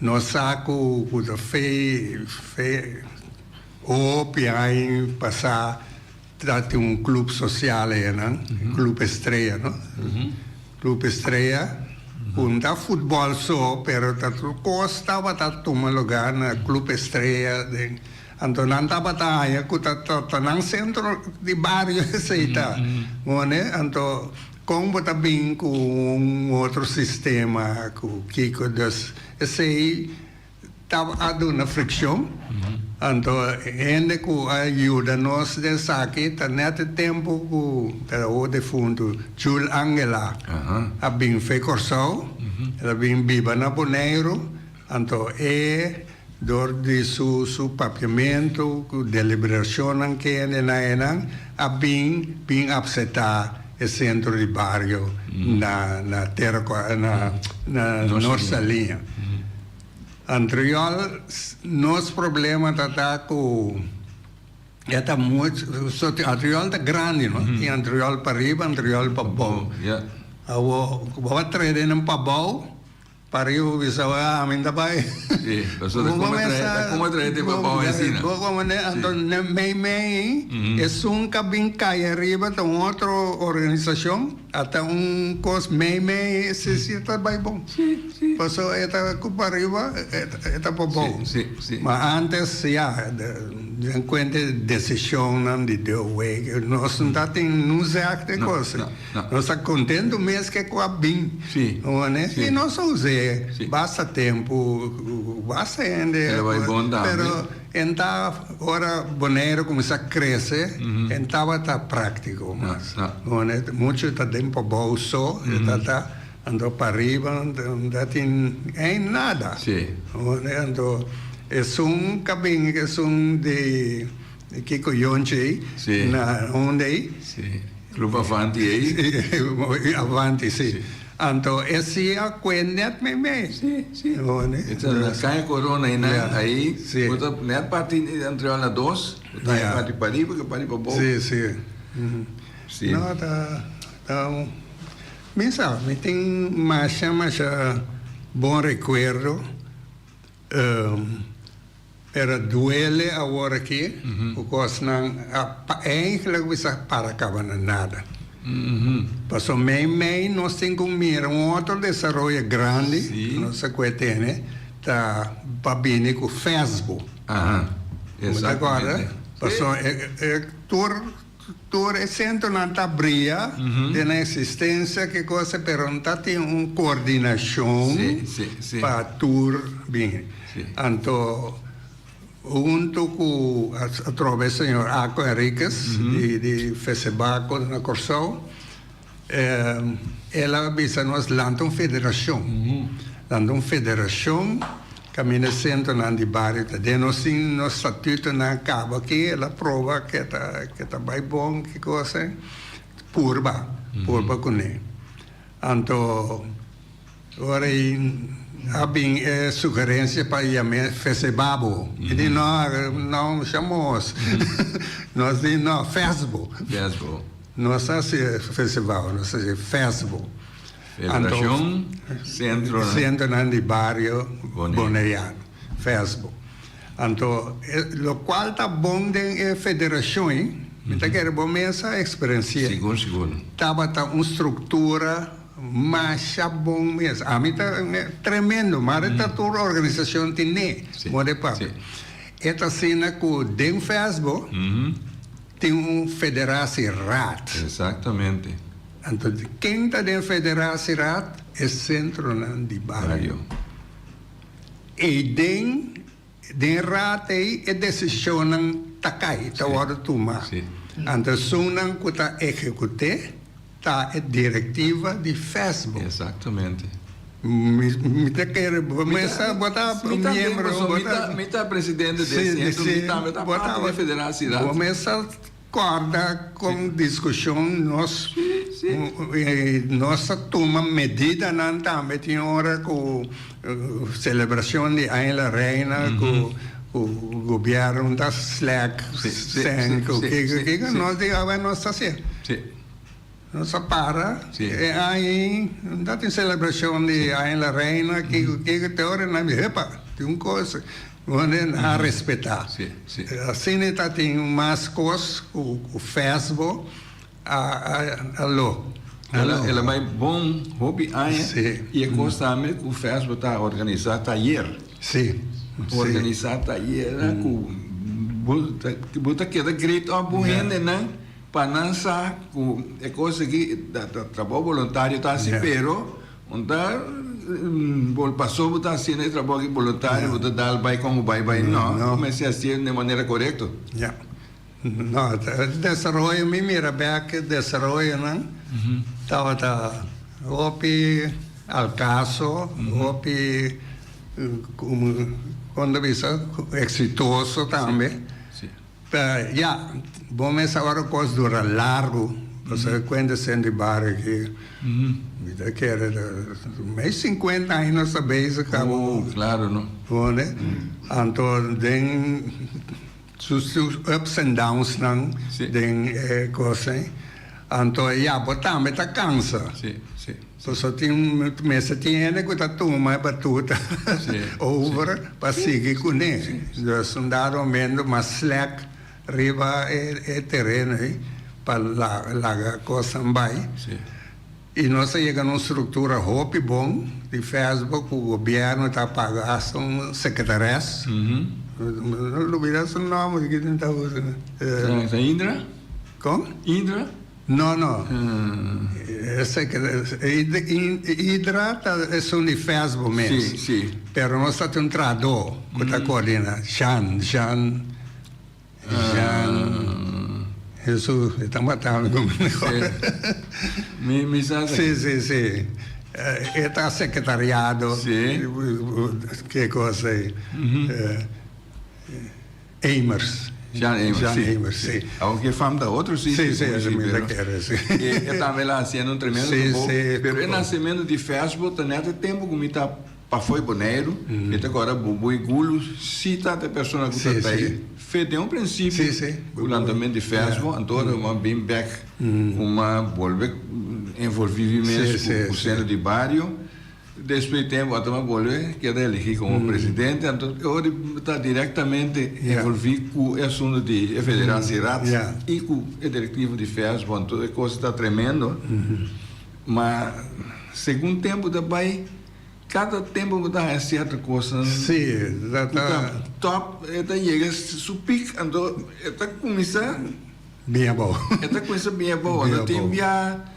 Nos sa ku ku ta fe fe hopi aña pasá. Ta tin un club social enan, Club Estrella, no? Club Estrella, cu no ta futbol so, pero ta tur cos tabata tuma lugar na Club Estrella. Den, anto nan tabata haña cu ta ta nan centro di bario esey ta. Wone, anto. Kon bo ta bin ku un otro sistema ku kiko dus esei ta a duna frikshon. Anto hende ku a yuda nos den esaki ta nèt e tempu ku ta awor defuntu Jules Angela a bin fe Kòrsou, el a bin biba na Boneiru, anto e dor di su su papiamentu ku deliberashonnan kende na enan a bin bin apseptá e sentro di bario na na Tera na na Nort Saliña. Antriol nos problema ta ta ku e ta mucho so Antriol ta grandi no tin Antriol pariba Antriol pabou awor bo a trae nan pabou pariba bo bisa ah mi ta bai bo komende anto mei mei esun ka bin kai ariba ta un otro organisashon. Ata un kos mei mei si si ta bai bon. Paso e ta ku pariba e ta pa bou. Ma antes ya den kuenta e desishonnan di DOW nos no ta tin nu zèg den kos. Nos ta kontentu mes ke ku a bin. I nos a us'é basta tempu basta hende. Pero En ta ora Boneiru kuminsá krese, en tabata práktiko mas. Muchu ta den pabou so, e ta ta, anto pariba no ta tin ein nada. Anto esun ka bin esun di Kiko Yonchi ei, na unda ei. Club Avanti ei. Avanti, si. Anto e si a kue net meimei. Si, si. E ta na Caña Corona einan, ahí. Si. Bo ta net parti Antriol na dos, bo ta Ya. parti pariba ke parti pabou. Si, si. Si. No, ta, ta un, mi sa, mi tin masha, masha bon rekuerdo. Pero duele awor aki ku kosnan a eigenlijk bisa para kaba na nada. Pasobra mei mei nos tin ku mira un otro desaroyo grandi ku nos a kue tene ta pa bini ku Facebook. Bo ta kòrda? Pasobra e tur Tur e sentronan ta bria den nan existencia ki cosa pero no ta tin un coordinacion pa tur bin. Anto hunto cu atrobe señor Aco Henriquez di Fesebaco na Corsou El a bisa nos lanta un federacion, lanta un federacion caminda e centronan di bario ta den. Nos tin nos statutonan caba aki, el a proba ke ta ke ta bay bon, ki cosa, purba, purba cune. Anto ora ei a bin e sugerencia pa yam'e Fesebabo. Mi di no, no chamos, nos di no, Fesbo. Fesbo. Nos a hasi festival, nos a hasi festival. Federacion Centronan. Centronan di Bario Boneriano, FESBO. Anto, locual ta bon den e federacion ei, mi ta kere bo mes a experiencia. Sigur, sigur. Tabata un structura masha bon mes. Ami ta tremendo, mare ta tur organisacion tine, more papia. E ta asina cu den FESBO. Tin un federatieraad. Exactamente. Anto ken ta den federatieraad? E centronan di bario. Ey den den raad ey e decisionnan ta cay, ta wordo tuma. Anto esunnan cu ta ehecute ta e directiva di FESBO. Exactamente. Mi ta kere bo mesa bo ta miembro bo ta Mi ta presidente di e centro mi tambe ta parti di e federatieraad. Bo mesa corda con discusion nos nos ta tuma medidanan tambe tin ora cu celebracion di Aña la Reina cu gobierno ta slack cen cu kico kico nos di awe nos ta haciendo. Nos a para e aña ei, no ta tin celebracion di Aña la Reina, kico kico, te ora nan di hepa, tin un cos, nan a respeta. Asina ta tin mas cos cu FESBO a lo. El a bay bon hopi aña y e cos tambe cu FESBO ta organisa tayer. Organisa tayer cu bo ta keda great op bo hendenan. Pa nan sa ku e kos aki ta trabou boluntario ta hasi pero un ta paso bo ta hasiendo e trabou aki boluntario bo ta dal bai kon bo bai bai no bo mester hasié den manera korekto. Ya. No, desaroyo mi mira bek desaroyonan tabata hopi al kaso hopi kon ta bisa eksitoso tambe. Ta, ya, bo mes awor kos dura largu, pasobra kuenta sent di bario aki, mi ta kere ta mes sinkuenta aña nos ta bezig kaba. Oh, klaro no. Wone, anto den su su ups and downs nan den e kos ei, anto ya, bo tambe ta kansa. Si, si. Pasobra tin mester tin hende ku ta tuma e batuta over pa sigui kuné. Dus un dado momento mas slèk riba e tereno ei pa laga kosnan bai. I nos a yega na un struktura hopi bon di FESBO ku gobièrnu ta paga asta un sekretares. No lubida su nòmber ki tin ta usa. Indra? Kon? Indra? No, no. Hydra ta esun di FESBO mes. Sí, sí. Pero nos ta tin un trahadó ku ta koordiná. Jean, Jean, Jean. Hesus, e ta mata mi ku mi mehor. Mi, mi sa. Sí, sí, sí. E ta sekretariado. Sí. Ke kos ei. Emers. Jan Emers, Jan sí. Emers, sí. Aunque fam ta otro sí. Sí, sí, sí, mi ta kere, sí. E tambe la haciendo un tremendo Sí, trabou. sí. Pero e nacemento di FESBO ta net e tempo cu mi ta pafó e Boneiru. Mi ta acorda Bubu y Gulu sí ta e persona cu Sí, ta ta sí. ahí. Fe den un principio Sí, sí. cu lantamento di FESBO, anto ora mi a bin bek cu mi a bolbe envolvi mi mes Sí, sí, cu sí. centro di bario. Despues di tempu ata mi a bolbe keda eligi komo presidente, anto e ora mi ta direktamente envolvi ku e asuntu di e federatie raad i ku e direktiva di FESBO, anto e kos ta tremendo. Ma segun tempu ta bai, kada tempu bo ta haña sierto kosnan ku ta top, e ta yega su pik, anto e ta kuminsá Bin abou. E ta kuminsá bin abou, anto tin bia.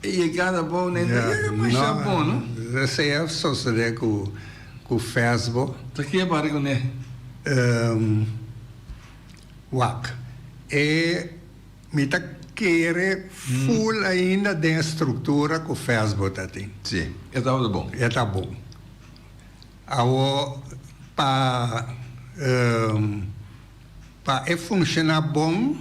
E yegada bon ne ta yega masha bon no. Esei a sosode ku ku FESBO. Ta ke bari ku ne? Wak. E mi ta kere ful ainda den e struktura ku FESBO ta tin. Si, e tabata bon. E ta bon. Awo pa Pa e funciona bon,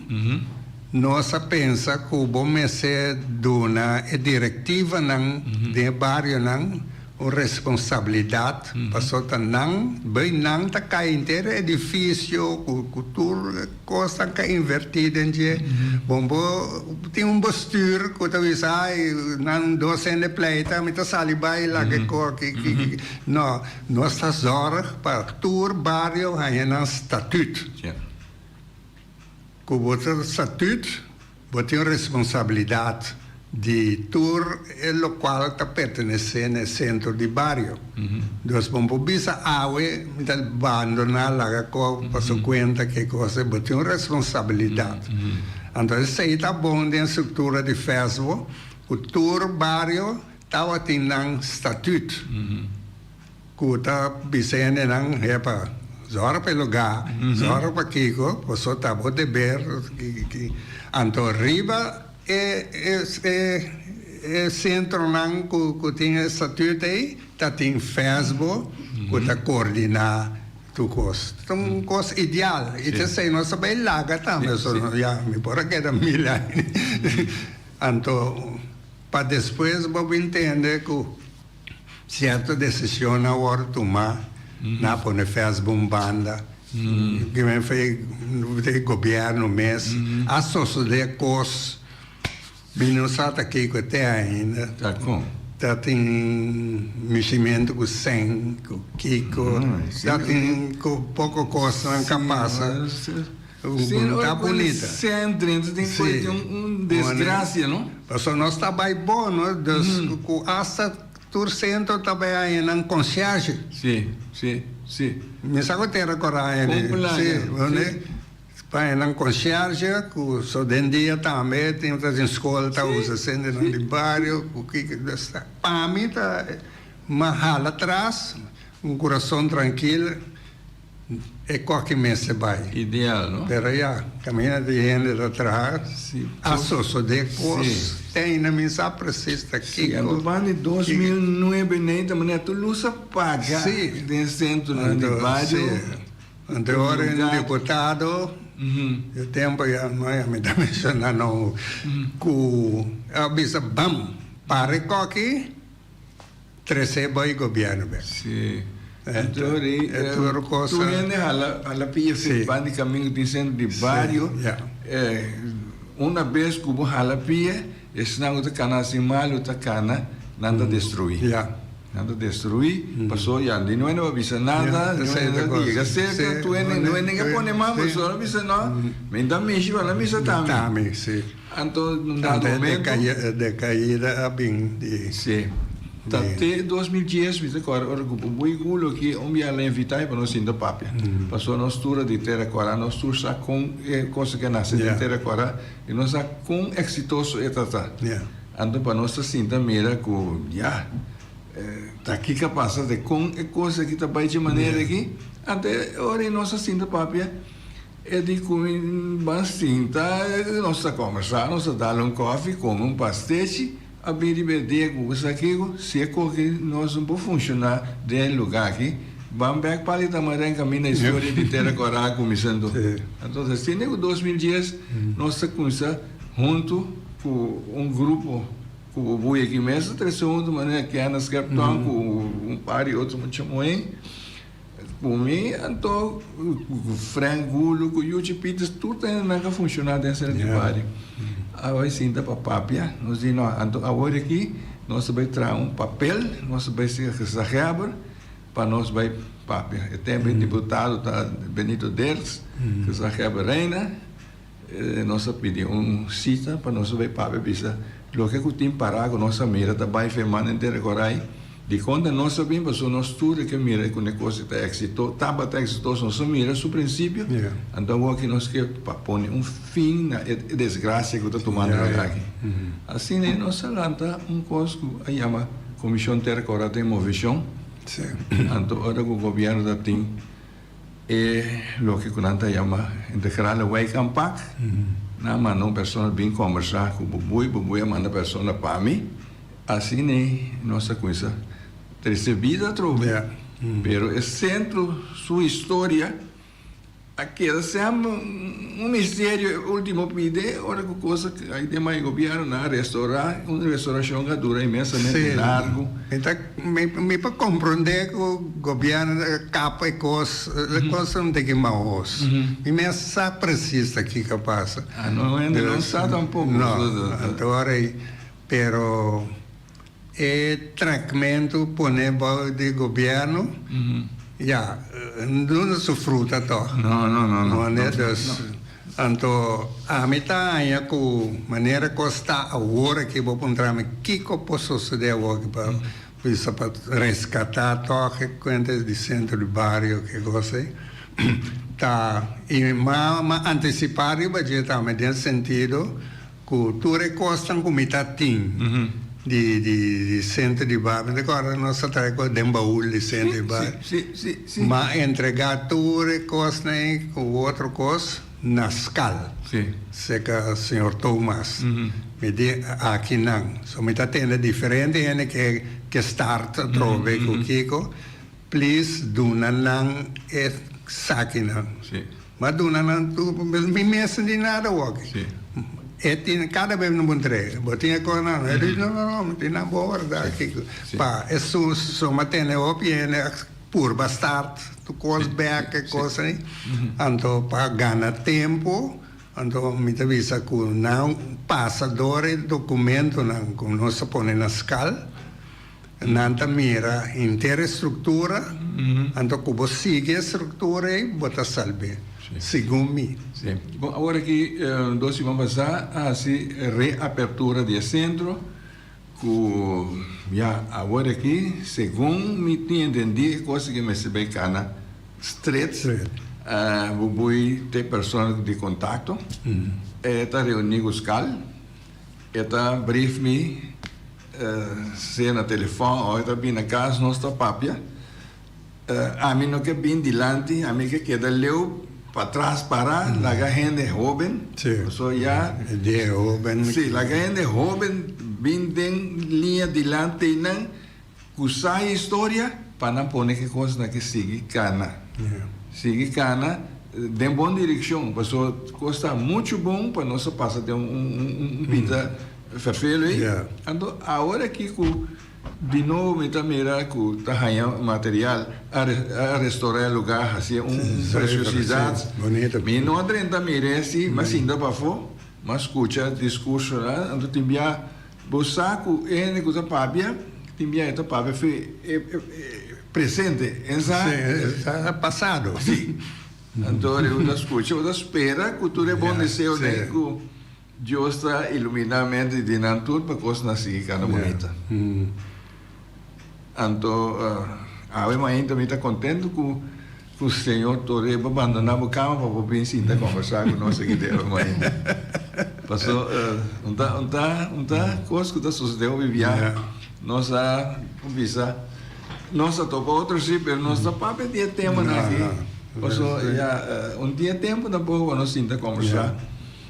nos a pensa cu bo mester duna e directivanan den e barionan un responsabilidad, pasobra ta nan, bay nan ta cay henter e edificio cu tur cosnan cu a inverti den dje. Bon bo tin un bestuur cu ta bisa ay nan dos hende pleita mi ta sali bay laga e coki. No. Nos ta zorg pa tur bario haña nan statut. Ku bo ta statut, bo tin responsabilidat di tur e lokual ta pertenesé na e sentro di bario. Dus bo no por bisa awe mi ta bandoná laga kò pa su kuenta ke kos, bo tin un responsabilidat. Anto esei ta bon den struktura di FESBO ku tur bario Tabatin nan statut ku ta bisa hendenan, Hepa, zòrg pa e lugá, zòrg pa kiko, boso ta bo deber. Anto riba e e sentronan ku tin e statut ei ta tin FESBO ku ta koordiná tur kos. Ta un kos ideal i ta esei nos ta bai laga tambe, ya mi por a keda mil aña. Anto. Pa despues bo bin tende ku sierto desishonnan a wòrdu tumá, nan a pone FESB un banda, kimen fe di gobièrnu mes, a sosodé kos mi no sa ta kiko te ainda. Ta kon? Ta tin mishimentu ku sèn, ku kiko, ta tin poko kosnan ka pasa. Sí, Ta bunita. Centro, tin Sí. un desgracia, no? Pasobra nos ta bai bon, no? Dus ku asta tur centro ta bai haña nan concierge. Sí, sí, sí. Mi sa ku tera kora haña di. Kon plan, Sí, sí. wende. Pa nan concierge cu so den dia tambe tin ta den school ta usa centronan di bario cu kiko pa mi ta ma hala atras un curason trankil e koki mester bai. Ideal no? Pero ya caminda di hende ta traha a sosode cos te ainda mi sa precies ta kiko. Si anto ban di 2009 nei ta manera tur luz a paga den centronan di bario. Anto ora un diputado, e tempo ya no ya mi ta menciona no, cu a bisa bam, para e koki, trece bay gobierno bek. Si. Anto ora ei tur hende hala hala pia fi ban di caminda tin centro di bario, una bes cu bo hala pia, esnan cu ta cana haci malo ta cana, nan ta destrui. Nan ta destruí, pasobra ya di no hende a bisa nada, no hende a yega serka, tur hende, no hende a pone man, pasobra a bisa no, mi ta mishi, pero nan a bisa tambe. Anto un dado momento. Decaida a bin di. Sí. Ta te 2010 mi ta kòrda ora ku Bubui Gulo aki un bia a invitá mi pa nos sinta papia. Pasobra nos tur a di Tera Kòrá, nos tur sa kon e kos aki a nase den Tera Kòrá i nos sa kon eksitoso e ta ta. Anto pa nos ta sinta mira ku ya, ta kiko a pasa de kon e kos aki ta bai dje manera aki. Anto e ora ei nos a sinta papia, e di ku mi ban sinta, nos ta kòmbersá, nos ta dal un kòfi, kome un pastechi, a bin riba e dia ku bo sa kiko, si e kos aki nos no por funshoná den e lugá aki, ban bèk pa li Tamarén kaminda historia di Tera Kòrá a kuminsá anto. Anto asina ku 2010 nos ta kuminsá huntu. Ku un grupo ku bo bui aki mes ta trese huntu manera Kenneth Scherpton ku un par di otro mucha muhé ku mi anto ku Frank Gulu ku Yuchi Peters tur ta hende nan ka funshoná den sera di bario a bai sinta pa papia nos di no anto awor aki nos ta bai traha un papel nos ta bai ser gezaghèber pa nos bai papia e tempu e diputado ta Benito Dirks gezaghèber Reina. Nos a pidi un sita pa nos bay papia bisa loke ku tin para ku nos a mira ta bay fe man den tera korai dikon ta nos a bin pasobra nos tur e ke mira ku ne kos ta eksito tabata eksitoso nos a mira su prinsipio anto awor aki nos ke pa pone un fin na e desgrasia ku ta tumando lugar aki asina nos a lanta un kos ku a yama komishon tera kora den movishon anto ora ku gobierno ta tin E loke ku nan ta yama integrale wijkaanpak. Nan a manda un persona bin kombersá ku Bubui, Bubui a manda persona pa mi. Asina nos a kuminsá trese bida atrobe. Pero e sentro su historia a keda semper un misterio. E ultimo pide ora ku kos a kai den man e gobièrnu nan a restorá, un restorashon ku a dura inmensamente largu. Mi por comprende cu gobierno ta capa e cos, e cos ta un tiki mahos. Mi mes sa precies ta kico a pasa. Ah, no, hende no sa tampoco. No, anto ora ei, pero e trekmento pone bao di gobierno, ya, no duna su fruta toch. No, no, no, no. No, dus, Anto ami ta haña ku manera kos ta awor aki bo puntra mi kiko por sosodé awor aki pa bisa pa reskatá tòg e kuenta di sentro di bario ke kos ei ta i ma ma antisipá riba dje tambe den sentido ku tur e kosnan ku mi ta tin di di sentro di bario mi ta kòrda nos a trae kos den baul di sentro di bario ma entregá tur e kosnan ei ku otro kos na skal serka señor Thomas mi di aki nan so mi ta tende diferente hende ke ke start atrobe ku kiko please duna nan e sakinan. Ma duna nan tur, mi mes no tin nada woki. E tin, kada bes no puntr'é, bo tin e kosnan? E di, no, no, no, mi tin nan bon wardá kiko. Pa e su suma tene hopi hende a purba start tur kos bèk, e kos ei. Anto pa gana tempu, anto mi ta bisa ku nan pasa dor e dokumentonan ku nos a pone na skal. Nan ta mira henter e struktura, anto ku bo sigui e struktura ei, bo ta salb'é, segun mi. Sí. Bon, awor aki dos siman pasá a hasi reapertura di e sentro ku ya awor aki segun mi tin entendí e kos aki mester bai kana stret. Stret. Bubui ta e persona di kontakto. E ta reuní ku skal. E ta brief mi sea na telefòn òf e ta bini na kas nos ta papia. Ami no ke bin dilanti, ami ke keda leu patras para laga hende hoben. Pasobra ya. Di hoben. Si, laga hende hoben bin den liña dilanti einan. Ku sa historia pa nan pone ki kosnan ki sigui kana. Sigui kana den bon direkshon pasobra kos ta muchu bon pa nos a pasa den un bida ferfelu ei. Anto awor aki ku di nobo mi ta mira ku ta haña material a restorá e lugá hasié un presiosidat. Mi no a drenta mir'é si mi a sinta pafó mi a skucha diskursonan anto tin bia Bo sa ku e hende ku ta papia tin bia e ta papia fe e presente en sa. Sí, e sa pasado. Sí. Anto ora bo ta skucha bo ta spera ku tur e bon deseonan ku Dios ta iluminá mente di nan tur pa kosnan sigui kana bunita. Anto awe mainta mi ta contento cu cu señor Torre bo bandona bo cama pa bo bin sinta conversa cu nos aki te awe mainta. Paso un ta un ta un ta cos cu ta sucede hopi bia nos a bisa nos a topa otro si pero nos ta papia di e temanan aki paso ya un dia tempo tampoco pa nos sinta conversa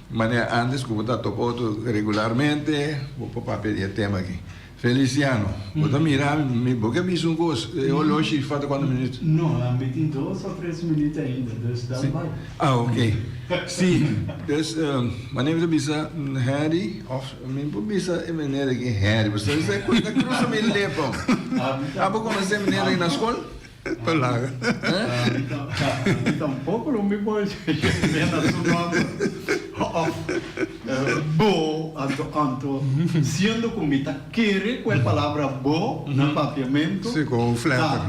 manera antes cu bo ta topa otro regularmente bo por papia di e tema aki. Feliciano, bo ta mira mi, bo ke bisa un kos, e oloshi falta kuantu minuut? No, mi tin dos o tres minuut ainda, dus dan bai. Ah, ok. Si, dus wanneer mi ta bisa Harry, of mi por bisa e meneer aki Harry, pasobra esei ku ta krusa mi lepa. Abo konosé e meneer aki na skol? Ta laga. Mi tampoco lo mi por mena su nomber of bo anto anto siendo cu mi ta kere cu e palabra bo na papiamento Si, cu un ta fletter.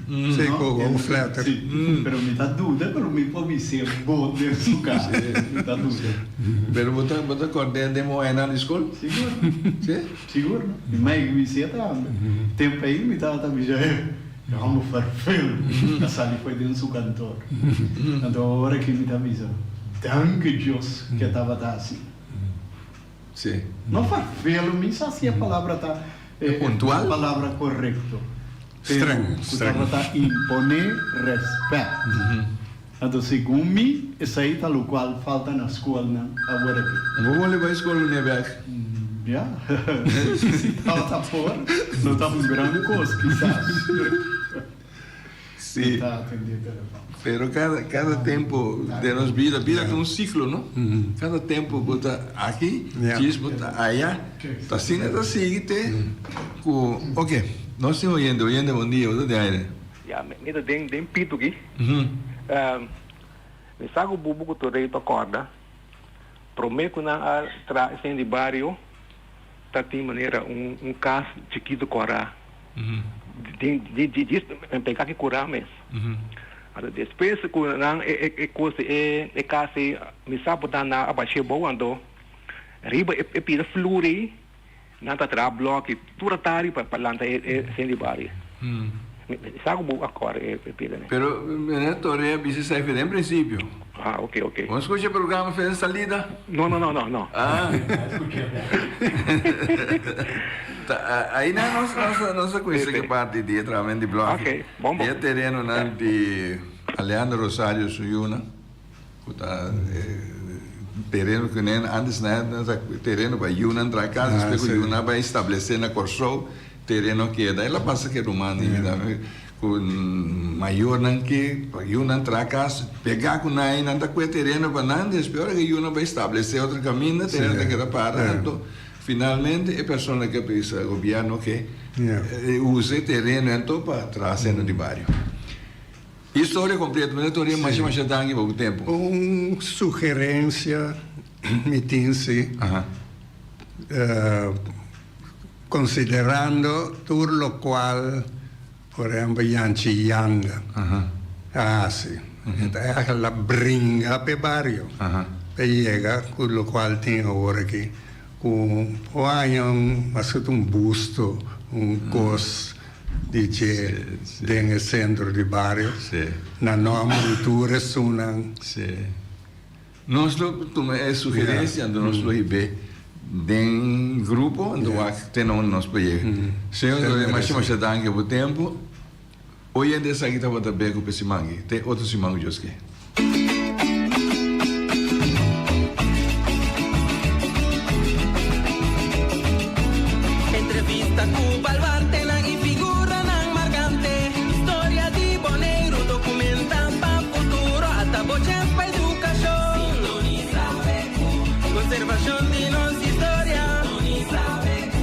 u Si, cu un fletter. Si, pero mi ta duda cu lo mi por bis'é bo den su cas. Mi ta duda. Pero bo ta bo ta cord'é den bo añanan di school? Sigur. Si? Sigur. Mi mai cu bis'é tambe. Tempo ei mi tabata bisa e. E hòmber ferfel a sali fo'i den su kantor. Anto ora ki mi ta bisa, Danki Dios ke tabata hasi. Sí. No ferfel, mi sa si e palabra ta e Puntual? palabra korekto. Pero Streng, ku streng. tabata imponé rèspèt. Anto segun mi esei ta lokual falta na skolnan awor aki. Bo bolbe bai skol meneer Berg? Ya, si tabata por, no ta un gran kos kisas. Si. Mi ta atendé telefòn. Pero kada kada tempo den nos bida, bida ta un siklo no? Kada tempo bo ta aki, djis bo ta aya, ta asina ta sigui te ku, oke, nos tin oyente, oyente bon dia, bo ta den aire. Ya, mi ta den den pito aki. Mi sa ku bubu ku Torey ta kòrda, promé ku nan a traha esei di bario ta tin manera un un kas chikitu kòrá den den djis pegá ki kurá mes. Anto despues ku nan e e kos e e kas ei mi sa por nan a bash'é bou anto riba e pida flur ei Nan ta traha bloki tur atari pa pa lanta e e sende di bario. Mi sa ku bo a kòrda e e pida ne. Pero meneer Torea bisa esei fe den prinsipio. Ah, oke, oke. Bo no skucha e programa fe den salida? No, no, no, no, no. Ah. Ta aina nos nos nos a kuminsa ku e parti di e trahamento di bloki. Oke, bon bon. Di e terenonan di Aleandro Rosario su yunan. Ku ta tereno ku nen antes nan ta tereno pa yunan traha kas despues ku yunan a bai establesé na Kòrsou tereno a keda el a pasa ku e ruman di mi tambe ku mayornan ke pa yunan traha kas pegá ku nan nan ta kue tereno pa nan despues ora ku yunan bai establesé otro kaminda tereno ta keda para anto finalmente e persona ke bisa gobièrnu ke usa e tereno anto pa traha sentro di bario. Historia completo, meneer Toria, masha masha danki pa bo tempo. Un sugerencia mi tin si, considerando tur locual por ehempel Yanchi Yanga a haci, e ta eigenlijk a bringa p'e bario pa yega cu locual tin awor aki, cu por haña un, mas cu un busto, un cos. di dje den e sentro di bario na nòmber di tur esunnan. Sí. Nos lo tuma e sugerencia anto nos lo hib'é den grupo anto wak te na unda nos por yega. Señor Gloria masha masha danki pa bo tempo. Oyente esaki tabata Beko p'e siman aki. Te otro siman ku Dios ke. Entrevista ku baluartenan i figuranan markante. Historia di Boneiru dokumenta pa futuro. Ata bo chèns pa edukashon. Sintonisa BQ. Konservashon di nos historia. Sintonisa BQ.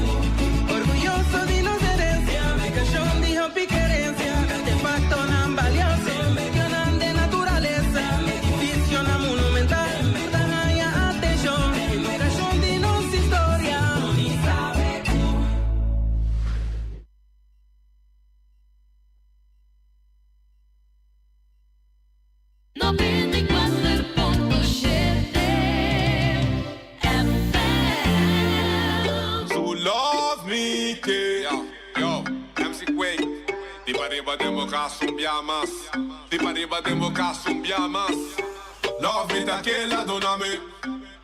Orguyoso di nos herensia. Edukashon di hopi kerensia. Artefaktonan balioso. Medionan den naturalesa. Edifisionan monumental. Tur ta haña atenshon. Edukashon di nos historia. Sintonisa BQ. 94.7 FM. Su love mi ke. Yo, yo, MC Quake. Di pariba den bo cas un bia mas. Di pariba den bo cas un bia mas. Love mi ta kela duna mi.